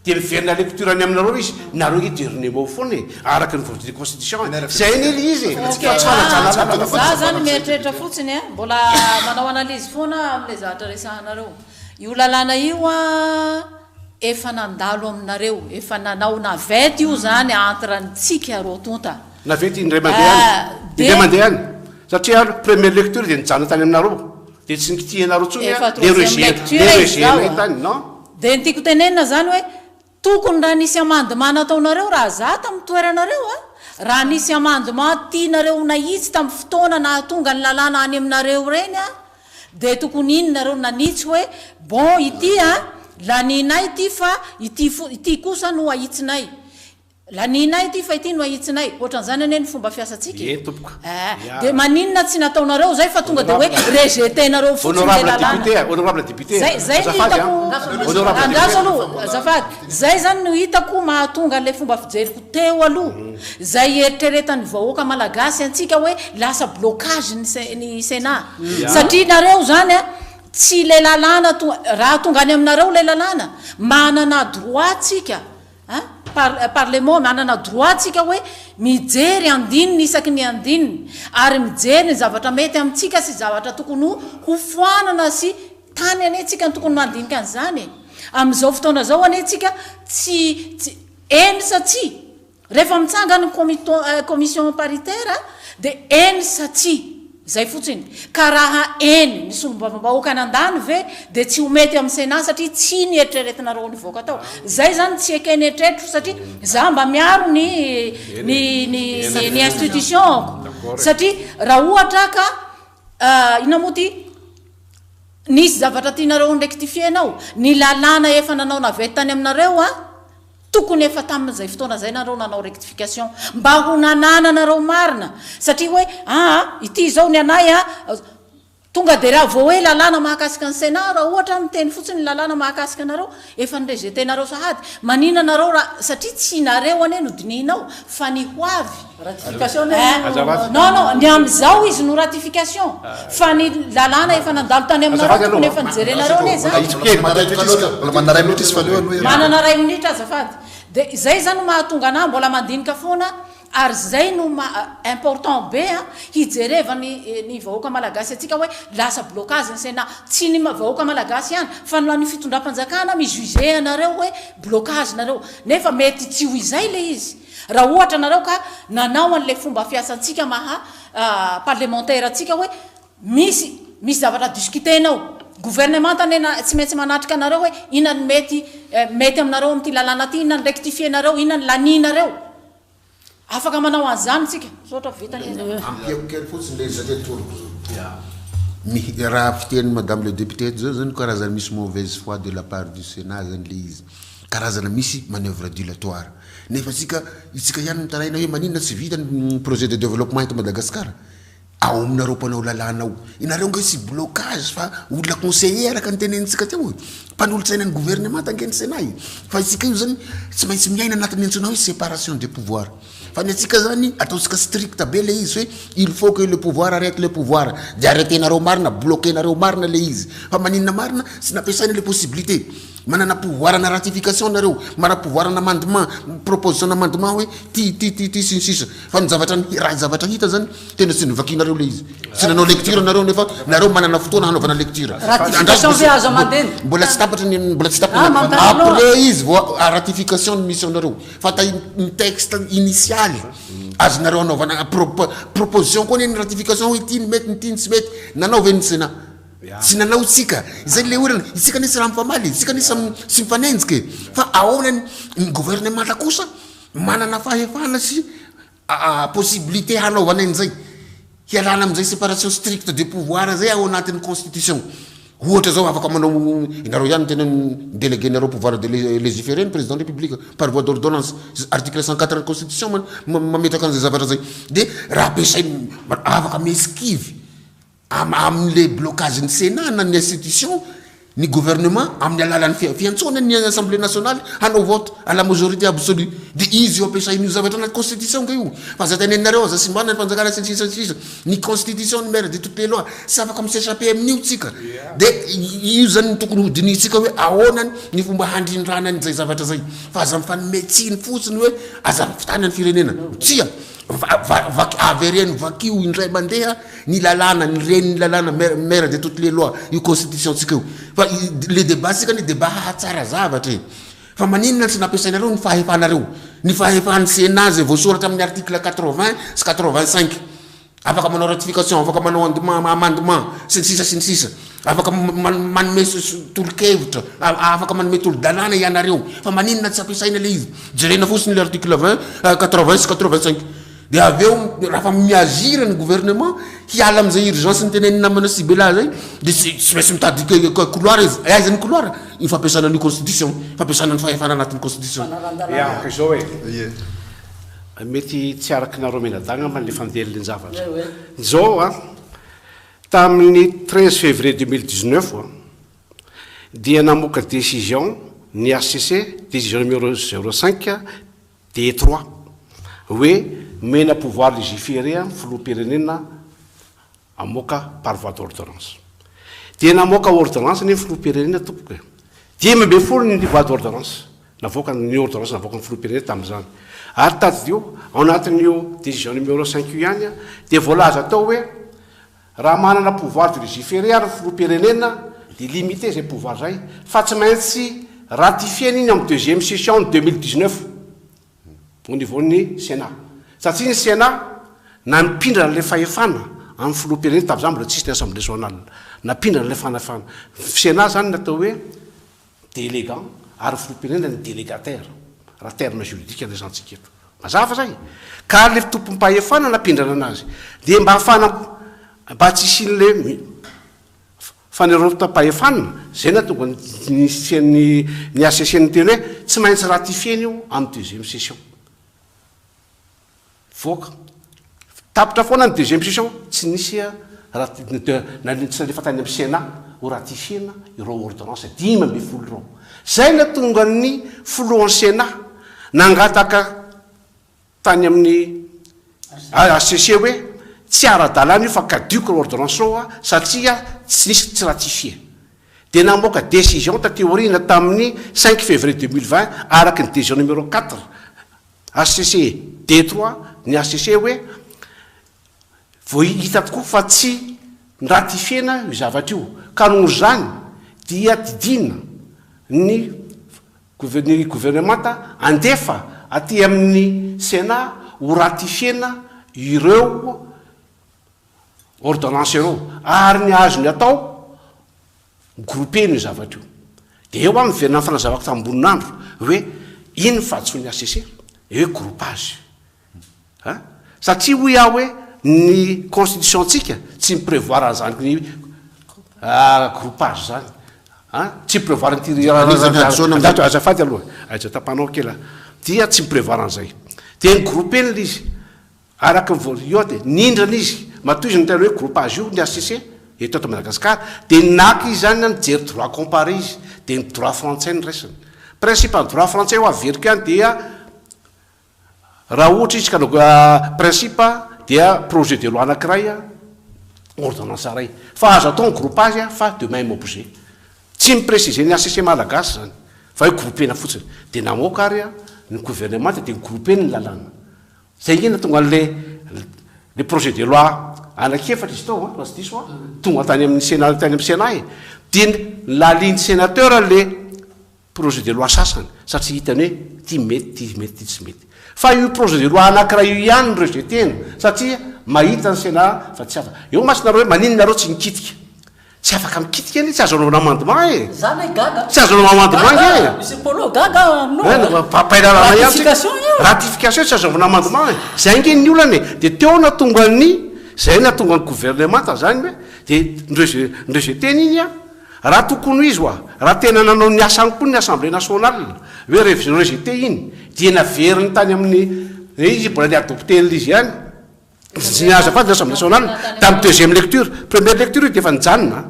Dia miverina lecture any aminareo izy, nareo nge dernier mot foana e, araka ny voadidin'ny constitution e, zay anie le izy e, fa tsy fanajana lalana Za fotsiny. zany mieritreritra fotsiny a, mbola manao analyse foana aho amin'ilay zavatra resahanareo. Io lalàna io a efa nandalo aminareo, efa nanao navette io zany entre antsika roa tonta. Navette indray mandeha any, indray mandeha any, satria première lecture dia nijanona tany aminareo, dia tsy nikitihanareo intsony Efa le troisième rejet, lecture le izy rejet zao nay a. tany, non? Dia ny tiako tenenina zany hoe Tokony raha nisy amendement nataonareo raha za tamin'ny toeranareo a, raha nisy amendement tianareo ho nahitsy tamin'ny fotoana nahatonga ny lalàna any aminareo ireny a, dia tokony iny nareo nanitsy hoe bon ity a, lanianay ity fa ity fo ity kosa no ahitsinay. Lanianay ity fa ity no ahitsinay. Ohatran'izany anie ny fomba fiasantsika e. Eny tompoko. Eh, Ya. dia maninona tsy nataonareo izay fa tonga dia hoe Honorable. rejeter-nareo fotsiny ilay Honorable lalàna. député, honorable député, Zay, zay no azafady hitako, an. Honorable andraso député. aloha, azafady. Zay zany no hitako mahatonga an'ilay fomba fijeriko teo aloha, izay hieritreretan'ny vahoaka malagasy antsika hoe lasa blocage ny se- ny Sénat. Ya. Satria nareo zany an, tsy ilay lalàna tonga, raha tonga any aminareo ilay lalàna, manana droit tsika An, par, parlement, manana droit tsika hoe mijery andininy isaky ny andininy, ary mijery ny zavatra mety amintsika sy zavatra tokony ho ho foanana sy tany anie tsika no tokony mandinika an'izany e! Amin'izao fotoana izao anie tsika tsy, tsy, eny sa tsia? Rehefa mitsangana ny comito, commission paritaire dia eny sa tsia? Zay fotsiny. Ka raha eny ny solombavambahoaka nandany ve dia tsy ho mety amin'ny Sénat satria tsy ny eritreretinareo nivoaka tao. Zay zany tsy ekeny eritreritro satria za mba miaro ny ny ny ny institution-ko satria raha ohatra ka inona moa ty nisy zavatra tianareo ni-rectifier-na ao, ny lalàna efa nanao navette tany aminareo an, Tokony efa tamin'izay fotoana izay nareo nanao rectification mba ho nanananareo marina satria hoe aa ity izao ny anay a! Tonga dia raha vao hoe lalàna mahakasika ny Sénat, raha ohatra aho miteny fotsiny ny lalàna mahakasika anareo, efa ni-rejeter-nareo sahady. Maninona nareo raha, satria tsy nareo anie no dinihina ao fa ny ho avy. Ratification anie no. Azafady. Non, non, ny amin'izao izy no ratification, fa ny lalàna efa nandalo tany aminareo tokony efa nijerenareo anie izany. Ahitsiko kely. Mbola manana iray minitra izy fa aleo aloha. Manana iray minitra azafady. Dia izay izany no mahatonga anah mbola mandinika foana Ary zay no maha important be a, hijerevany ny vahoaka malagasy antsika hoe lasa blocage ny Sénat. Tsy ny vahoaka malagasy ihany fa na ny fitondram-panjakana mi juger anareo hoe blocage nareo. Nefa mety tsy ho izay le izy. Raha ohatra nareo ka nanao an'le fomba fiasantsika maha parlementaire antsika hoe misy misy zavatra discuter-na ao. Gouvernement anie na tsy maintsy manatrika anareo hoe inona ny mety mety aminareo amin'ity lalàna ity, inona ny rectifier-nareo, inona ny lanianareo. Afaka manao an'izany tsika. Misaotra vita ny ezaka. Ampiako kely fotsiny le izy satria toroko zao. Mi, raha fitenin'i madame le député eto zao zany karazana misy mauvaise foi de la part du Sénat zany le izy. Karazana misy manoeuvre dilatoire. Nefa tsika, itsika ihany mitaraina hoe maninona tsy vita ny projet de développement eto Madagascar. Ao aminareo mpanao lalàna ao. Ianareo ange tsy blocage fa olona conseiller araka ny tenenintsika teo e. Mpanolotsaina ny gouvernemanta ange ny Sénat e. Fa isika io zany tsy maintsy miaina anatin'ny antsoina hoe séparation des pouvoirs. Fa ny antsika zany ataontsika strict be le izy hoe il faut que le pouvoir arrête le pouvoir. De arrêter-nareo marina, bloquer-nareo marina le izy. Fa maninona marina tsy nampiasaina le possibilité. Manana pouvoir ana ratification nareo, manana pouvoir ana amendement, proposition ana amendement hoe ty ty ty ty sy ny sisa. Fa ny zavatra raha ny zavatra hita zany tena tsy novakianareo le izy. Tsy nanao lecture nareo nefa nareo manana fotoana hanaovana lecture. Ratification ve azo amandena? Mbola tsy tapatra ny mbola tsy tapatra. Ah, Après izy vao ratification ny mission nareo. Fa ta ny texte initial azonareo anaovana proposition koa anie ny ratification hoe ity ny mety ny ity ny tsy mety. Nanao ve ny Sénat? Tsy nanao isika. Izay ilay olana. Isika anie tsy raha mifamaly e. Isika anie samy tsy mifanenjika e. Fa ahoana ny ny gouvernemanta kosa manana fahefana sy possibilité hanaovana an'izay. Hialana amin'izay séparation stricte de pouvoir izay ao anatin'ny constitution. Ohatra izao afaka manao, ianareo ihany no tena mi-déléguer-nareo pouvoir de légiférer ny président de république par voie d'ordonnance. Article 104 ny constitution mametraka an'izay zavatra izay. Dia raha ampiasainy, afaka mi-esquive. Amin'ilay blocage ny Sénat na ny institution, ny gouvernement amin'ny alalan'ny fiantsoana ny assemblée nationale hanao vote à la majorité absolue. Dia izy io ampiasaina io zavatra anaty constitution nga io. Fa aza teneninareo aza simbana ny fanjakana sy ny sisa sy ny sisa. Ny constitution no mère de toutes les lois. Tsy afaka mi-s'échapper amin'io tsika. Dia io zany no tokony hodinihintsika hoe ahoana ny fomba handrindrana an'izay zavatra izay. Fa aza mifanome tsiny fotsiny hoe aza fitana ny firenena. Tsia. Vaky, avereno vakio indray mandeha ny lalàna, ny renin'ny lalàna, mère de toutes les lois, io constitution tsika io. Fa le débat tsika anie débat hahatsara zavatra e. Fa maninona tsy nampiasainareo ny fahefanareo? Ny fahefan'ny Sénat izay voasoratra amin'ny article 80 sy 85. Afaka manao ratification, afaka manao amendement, sy ny sisa sy ny sisa. Afaka manome tolo-kevitra, afaka manome tolo-dalàna ianareo. Fa maninona tsy ampiasaina ilay izy? Jerena fotsiny ilay article 20, 80 sy 85. Dia avy eo, raha fa mi-agir ny gouvernement, hiala amin'izay urgence notenenin'ny namana Sibela izay, dia tsy maintsy mitady couloir izy. Aiza ny couloir? Io fampiasana an'io constitution, fampiasana ny fahefana anatin'ny constitution. Ya, ka izao e. Mety tsy araky nareo mianadahy angamba le fandehan'le zavatra. Zao an, tamin'ny 13 février 2019 an, dia namoaka décision ny HCC, décision numéro 05 D3, hoe nomena pouvoir légiférer ny filoham-pirenena Hamoaka par voie d'ordonnance. Dia namoaka ordonnance anie ny filoham-pirenena tompoko e. 15 ny voie d'ordonnance navoakany, ny ordonnance navoakan'ny filoham-pirenena tamin'izany. Ary tadidio, ao anatin'io décision numéro cinq io ihany dia voalaza tao hoe raha manana pouvoir de légiférer ary ny filoham-pirenena dia limité izay pouvoir izay fa tsy maintsy ratifier-na iny amin'ny deuxième session ny 2019. Au niveau ny Sénat. Satria ny Sénat nampindrana ilay fahefana amin'ny filoham-pirenena tamin'izany mbola tsisy ny Assemblée nationale. Nampindrana ilay fanafana. Sénat izany natao hoe délégant ary ny filoham-pirenena ny délégataire raha terme juridique no resahantsika eto. Mazava izay? Ka ilay tompom-pahefana nampindrana anazy dia mba hahafahana mba tsy hisian'ilay Fanerotam-pahefana, izay nahatonga ny nisian'ny ny HCC niteny hoe tsy maintsy ratifier-na io amin'ny deuxième session. Mivoaka. Tapitra foana ny deuxième session, tsy nisy. raha tsy nalefa tany amin'ny Sénat ho ratifier-na ireo ordonnance 15 ireo. Izay nahatonga ny filohan'ny Sénat nangataka tany amin'ny HCC hoe tsy ara-dalàna io fa caduc ireo ordonnance ireo satria tsy nisy tsy ratifier. Dia namoaka décision taty aoriana tamin'ny cinq février 2020 araka ny décision numéro quatre HCC D trois ny HCC hoe vao hita tokoa fa tsy nratifier-na io zavatra io ka noho izany dia didiana ny ny governemanta handefa aty amin'ny Sénat ho ratifier-na ireo ordonnance ireo ary ny azony atao grouper-na io zavatra io. Dia eo aho miverina amin'ny fanazavako tamin'ny-boninandro hoe iny ny fahadisoan'ny HCC, hoe groupage. A! Satria hoy aho hoe ny constitution-tsika tsy mi-prevoir an'izany groupage izany. A! Tsy mi-prevoir an'ity Azafady aloha e, aiza tapanao kely aho. Dia tsy mi-prevoir an'izay. Dia ni-grouper-ny ilay izy. Araka ny voa, io dia nindrana izy. Matoa izy niteny hoe groupage io ny HCC eto eto Madagascar dia naka izy izany nijery droit comparé izy. Dia ny droit frantsay no raisiny. Principe ny droit frantsay io averiko ihany dia Raha ohatra izy ka hanao principe dia projet de loi anakiray, ordonnance iray. Fa azo atao ny groupage fa de même objet. Tsy mi-preciser ny HCC malagasy izany fa hoe grouper-na fotsiny. Dia namoaka ary ny gouvernemanta dia ni-grouper-ny ny lalàna. Izay ange nahatonga an'ilay le projet de loi anakiefatra izy tao raha tsy diso aho, tonga tany amin'ny Sénat tany amin'ny Sénat e. Dia nalahalian'ny sénateur le projet de loi sasany satria hitany hoe ity mety ity mety ity tsy mety. Fa io projet de loi anakiray io ihany no rejeter-na satria mahita ny Sénat fa tsy afaka. Eo mantsy nareo hoe maninona nareo tsy mikitika. Tsy afaka mikitika anie, tsy azo anaovana amendement e! Za anie gaga. Tsy azo anaovana amendement ange e! Monsieur Polo gaga aho aminao a! Mpahay lalàna ihany tsika. Ratification io. Ratification tsy azo anaovana amendement e! Zay ange ny olana e! Dia teo nahatonga ny, zay nahatonga ny gouvernemanta zany hoe dia ni-rejeter-na iny an! Raha tokony ho izy hoa, raha tena nanao ny asany koa ny Assemblée nationale, hoe rejeter iny, dia naveriny tany amin'ny, hoe izy mbola ni-adopter an'ilay izy ihany, tsy ny azafady ny Assemblée nationale, tamin'ny deuxième lecture, première lecture io dia efa nijanona an,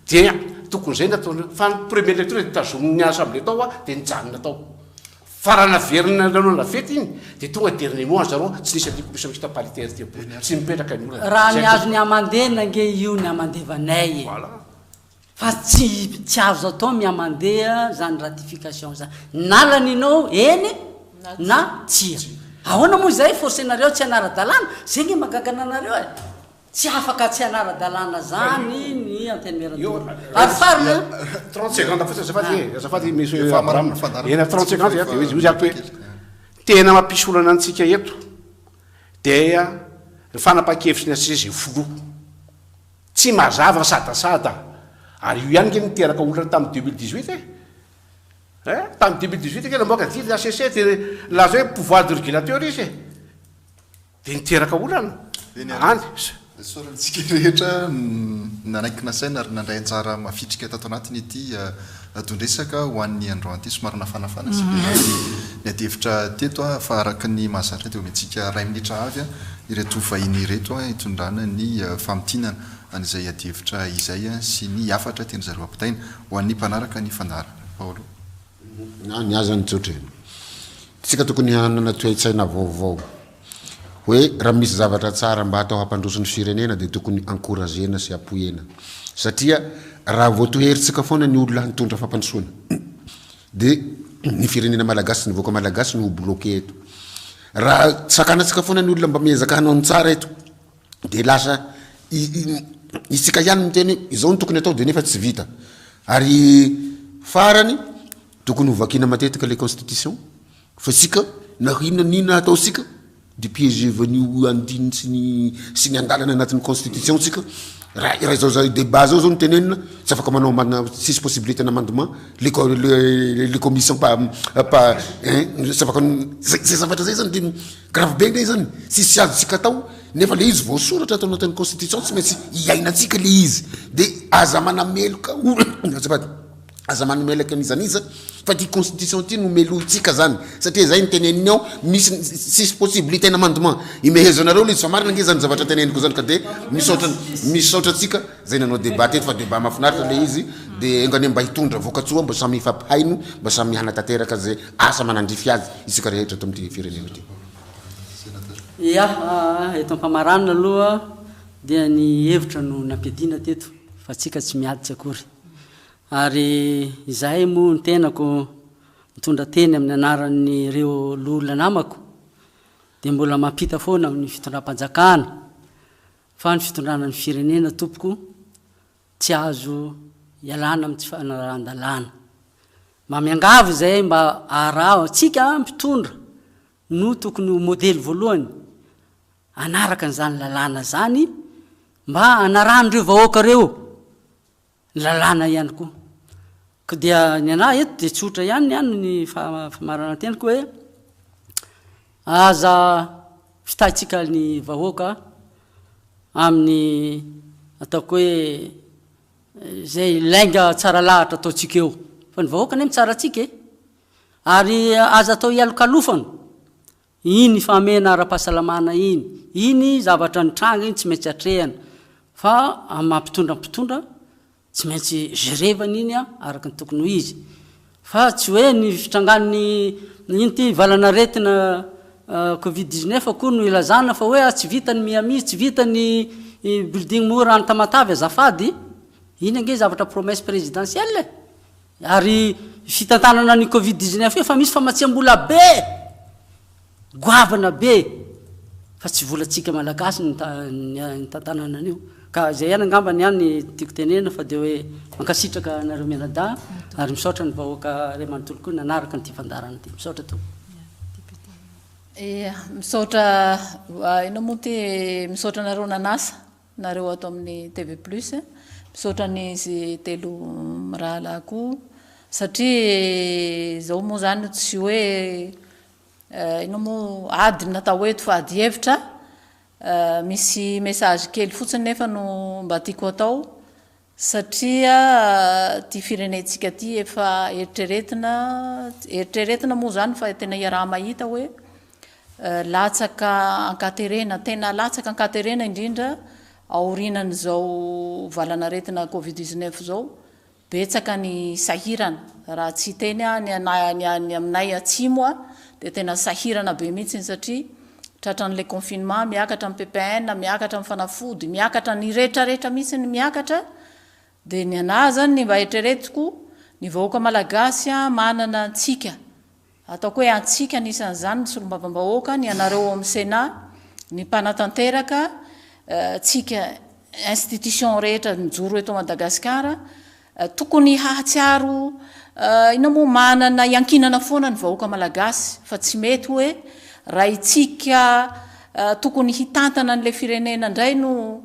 dia tokony izay no nataon'ireo, fa ny première lecture dia tazomin'ny Assemblée tao an, dia nijanona tao. Fa raha naverina nanao navette iny, dia tonga dernier mot an zareo, tsy nisy an'ity commission mixte paritaire ity akory, tsy mipetraka ny olana. Raha ny azon'i Amandena ange io ny amandevanay e. Fa tsy tsy azo atao miamandeha zany ratification zany. Na laninao eny na tsia. Ahoana moa izay forcer-nareo tsy hanara-dalàna? Zay nge mahagaga anareo e. Tsy afaka tsy hanara-dalàna zany ny antenimierandoholona. Ary farany an. 30 secondes fotsiny azafady e, azafady monsieur Abraham. Eny 30 secondes dia hoy aho hoe tena mampisy olana antsika eto dia ny fanapahan-kevitry ny HCC izay filoha. Tsy mazava ny sadasada ary io ihany nge niteraka olana tamin'ny 2018 e! Eh! Tamin'ny 2018 nge namoaka didy ny HCC dia nilaza hoe pouvoir de régulateur izy e! Dia niteraka olana Eny any. Isaorana antsika rehetra nanaiky nasaina ary nandray anjara mavitrika tato anatin'ity don-dresaka ho an'ny androany ity. Somary nafanafana sy be ny adihevitra teto fa araka ny mahazatra dia omentsika iray minitra avy ireto vahiny ireto hitondrana ny famintinana an'izay adihevitra izay sy ny hafatra tian-dry zareo ampitaina ho an'ny mpanaraka ny fandaharana. Paolo. Na ny aza ny tsotra e. Tsika tokony hanana toe-tsaina vaovao. Hoe raha misy zavatra tsara mba atao hampandroso ny firenena dia tokony encourager-na sy appuyer-na. Satria raha vao toherintsika foana ny olona hitondra fampandrosoana dia ny firenena malagasy sy ny vahoaka malagasy no ho bloquer eto. Raha sakanantsika foana ny olona mba miezaka hanao ny tsara eto dia lasa isika ihany miteny hoe izao no tokony atao dia nefa tsy vita. Ary farany tokony ho vakiana matetika le constitution fa isika na inona na inona ataontsika de piéger-van'io andininy sy ny sy ny andalana anatin'ny constitution tsika. Raha raha izao zao débat zao zao no tenenina tsy afaka manao amendement tsisy possibilité n'amendement le co- le le commission pa pa hein tsy afaka zay zay zavatra zay zany de grave be nge zany tsisy azontsika atao nefa le izy voasoratra ato anatin'ny constitution tsy maintsy iainantsika le izy de aza manameloka olona azafady. Aza manomelaka an'iza n'iza fa ity constitution ity no melohintsika zany satria zay ny teneniny ao misy tsisy possibilité n'amendement imehezanareo le izy fa marina ange zany zavatra teneniko zany ka de misaotra misaotra antsika zay nanao débat teto fa débat mahafinaritra le izy de enga anie mba hitondra vokatsoa mba samy hifampihaino mba samy hanatanteraka ze asa manandrify azy isika rehetra eto amin'ity firenena ity. Ya, eto am-pamaranana aloha dia ny hevitra no nampiadiana teto fa tsika tsy miady tsy akory. Ary izahay moa ny tenako mitondra teny amin'ny anaran'ireo loholona namako dia mbola mampita foana amin'ny fitondram-panjakana fa ny fitondrana ny firenena tompoko tsy azo ialana amin'ny tsy fanarahan-dalàna. Mba miangavy izahay mba araho antsika mpitondra no tokony ho modely voalohany hanaraka an'izany lalàna izany mba hanarahan'ireo vahoaka ireo Ny lalàna ihany koa. Ko dia ny anah eto dia tsotra ihany ny any ny famaranan-teniko hoe aza fitahintsika ny vahoaka amin'ny ataoko hoe izay lainga tsara lahatra ataontsika eo. Fa ny vahoaka anie mitsara antsika e. Ary aza atao hialokalofana. Iny fahamehana ara-pahasalamana iny, iny zavatra nitranga iny tsy maintsy atrehana fa amin'ny maha mpitondra mpitondra tsy maintsy gerevana iny araka ny tokony ho izy fa tsy hoe ny fitrangan'ny ino ity valan'aretina covid 19 akory no ilazana fa hoe tsy vita ny Miami, tsy vita ny building mora any Tamatave azafady, iny ange zavatra promesse présidentielle e! Ary fitantanana ny covid 19 io efa misy famatsiam-bola be, goavana be, fa tsy volantsika Malagasy no nitantanana an'io. Ka izay ihany angamba ny ahy ny tiako tenenina fa dia hoe mankasitraka anareo mianadahy ary misaotra ny vahoaka iray manontolo koa nanaraka an'ity fandaharana ity. Misaotra tompoko. Ia, misaotra, inona moa ity, misaotra anareo nanasa. Nareo ato amin'ny TV plus. Misaotra an'izy telo mirahalahy koa satria izao moa izany tsy hoe inona moa ady no natao eto fa ady hevitra. Misy message kely fotsiny nefa no mba tiako atao satria ity firenentsika ity efa eritreretina, eritreretina moa izany fa tena iaraha-mahita hoe Latsaka ankaterena, tena latsaka ankaterena indrindra aorinan'izao valan'aretina covid 19 izao, betsaka ny sahirana, raha tsy hiteny aho ny anay ny any aminay atsimo dia tena sahirana be mihitsy satria tratran'ilay confinement, miakatra ny ppn, miakatra ny fanafody, miakatra ny retraretra mihitsy ny miakatra, dia ny anah zany ny mba eritreretiko ny vahoaka malagasy manana antsika Ataoko hoe antsika, anisan'izany ny solombavambahoaka, ny anareo ao amin'ny Sénat, ny mpanatanteraka, tsika institution rehetra mijoro eto Madagasikara, tokony hahatsiaro inona moa, manana iankinana foana ny vahoaka malagasy fa tsy mety hoe raha itsika tokony hitantana an'ilay firenena indray no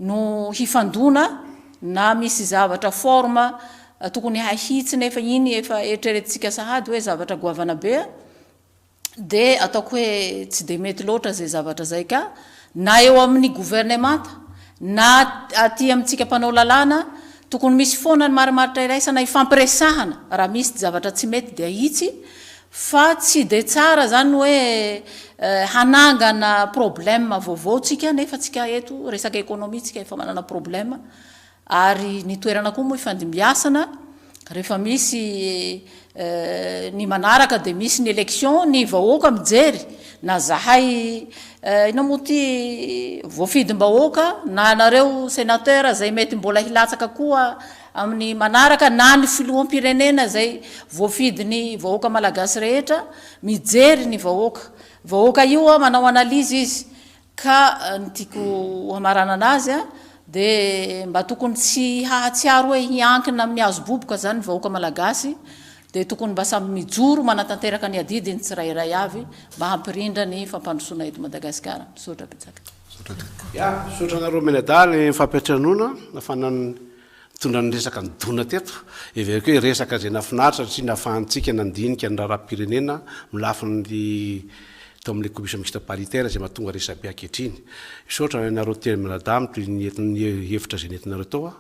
no hifandona na misy zavatra forme tokony hahitsy nefa iny efa eritreretintsika sahady hoe zavatra goavana be de ataoko hoe tsy de mety loatra zay zavatra zay ka na eo amin'ny gouvernemanta na aty amintsika mpanao lalàna tokony misy foana ny marimaritra iraisana ifampiresahana raha misy zavatra tsy mety de ahitsy Fa tsy dia tsara zany hoe hanangana problème vaovao tsika nefa tsika eto resaka économie tsika efa manana problème ary ny toerana koa moa ifandimbiasana rehefa misy ny manaraka dia misy ny élection ny vahoaka mijery na zahay inona moa ty voafidim-bahoaka na anareo sénateur zay mety mbola hilatsaka koa Amin'ny manaraka na ny filoham-pirenena izay voafidin'ny vahoaka malagasy rehetra, mijery ny vahoaka. Vahoaka io manao analyse izy ka ny tiako hamaranana azy dia mba tokony tsy hahatsiaro hoe hiankina amin'ny hazo boboka izany ny vahoaka malagasy dia tokony mba samy mijoro manatanteraka ny adidiny tsirairay avy mba hampirindra ny fampandrosoana eto Madagasikara. Misaotra betsaka. Ya, misaotra anareo mianadahy ny fampiantranoana nafana nitondra ny resaka nidona teto. Heveriko hoe resaka izay nahafinaritra satria nahafahantsika nandinika ny raharaham-pirenena amin'ny lafiny tao amin'ilay commission mixte paritaire izay mahatonga resabe ankehitriny. Misaotra anareo telo mianadahy amin'ny toy ny hevitra izay nentinareo tao.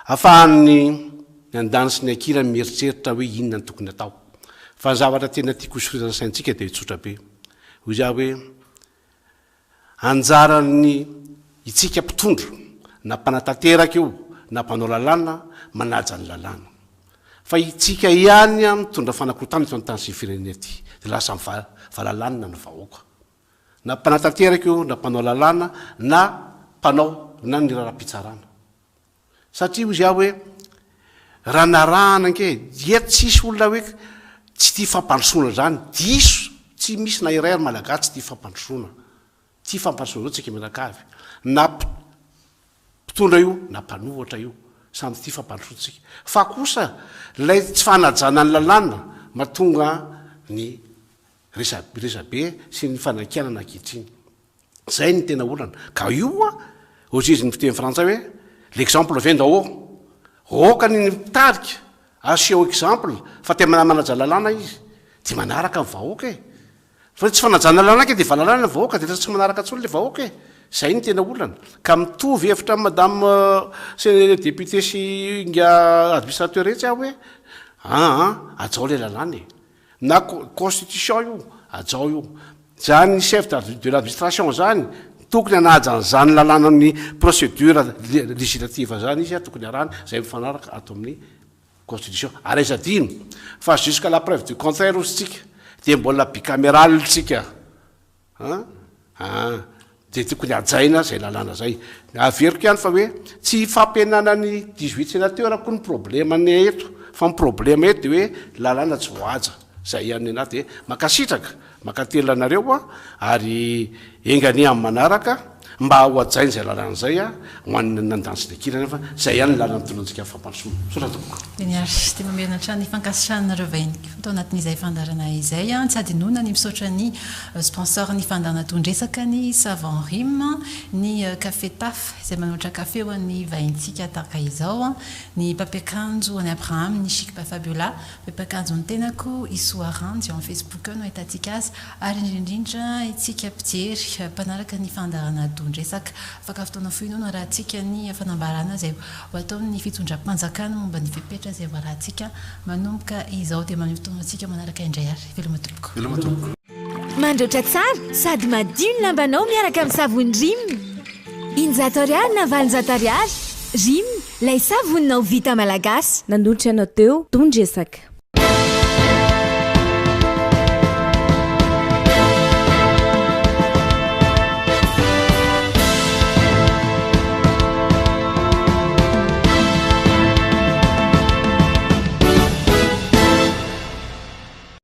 Ahafahan'ny. Ny andaniny sy ny ankilany mieritreritra hoe inona no tokony atao. Fa ny zavatra tena tiako hosoritana ny saintsika dia tsotra be. Hoy aho hoe, anjaran'ny itsika mpitondra, na mpanatanteraka io na mpanao lalàna, manaja ny lalàna. Fa itsika ihany mitondra fanakorontanana eto an-tany sy ny firenena ity. Dia lasa valalanina ny vahoaka. Na mpanatanteraka io na mpanao lalàna na mpanao na ny raharaham-pitsarana. Satria hozy aho hoe raha narahana ange dia tsisy olona hoe tsy tia fampandrosoana zany, diso, tsy misy na iray ary Malagasy tsy tia fampandrosoana. Tia fampandrosoana daholo tsika mianakavy. Na mpitondra io na mpanohatra io, samy tia fampandrosoana tsika. Fa kosa ilay tsy fanajana ny lalàna mahatonga ny resa-resabe sy ny fanakianana ankehitriny. Zay no tena olana. Ka io a, hozy izy ny fiteny frantsay hoe, l'exemple vient d'en haut. Aoka ny mpitarika aseho exemple fa tena manaja lalàna izy, dia manaraka ny vahoaka e. Fa tsy fanajana lalàna ange dia valalana ny vahoaka dia lasa tsy manaraka intsony le vahoaka e. Zay no tena olana. Ka mitovy hevitra amin'i madame sy député sy ingahy administrateur etsy aho hoe, aa hajao le lalàna e. Na constitution io, hajao io. Zany chef de l'administration zany, tokony hanaja an'izany lalànan'ny procédure législative zany izy, tokony harahany, zay mifanaraka ato amin'ny constitution. Ary aiza adino fa jusqu'à la preuve du contraire hozy tsika, dia mbola bicaméral tsika. An! An! Dia tokony hajaina izay lalàna izay. Averiko ihany fa hoe tsy fampihenana ny 18 sénateur akory ny problème-ny eto, fa ny problème eto dia hoe lalàna tsy voahaja. Izay ihany ny anah dia mankasitraka, mankatelina anareo aho ary enga anie amin'ny manaraka mba ho hajaina izay lalàna izay ho an'ny nandany sy ny ankilany fa izay ihany ny lalana mitondra antsika amin'ny fampandrosoana. Misaotra tompoko. Eny ary, dia mamerina hatrany ny fankasitrahana ireo vahiny tao anatin'izay fandaharana izay. Tsy hadinoina ny misaotra ny sponsor ny fandaharana Don-dresaka ny Savon Rime, ny Café Taf izay manolotra kafe ho an'ny vahintsika tahaka izao, ny mpampiakanjo an'i Abraham, ny Chic by Fabiola, mpampiakanjo ny tenako, i Soa Ranjy, ao amin'ny Facebook ao no ahitantsika azy, ary indrindra indrindra itsika mpijery mpanaraka ny fandaharana Don-dresaka. Afaka fotoana fohy no narahantsika ny fanambarana izay ho ataon'ny fitondram-panjakana momba ny fepetra izay ho arahantsika manomboka izao. Dia maneho fotoana antsika manaraka indray ary. Veloma tompoko. Veloma tompoko. Mandraotra tsara sady madio ny lambanao miaraka amin'ny savony Rim. 600 ariary na 800 ariary. Rim, ilay savoninao vita malagasy. Nanolotra anao teo, Don-dresaka.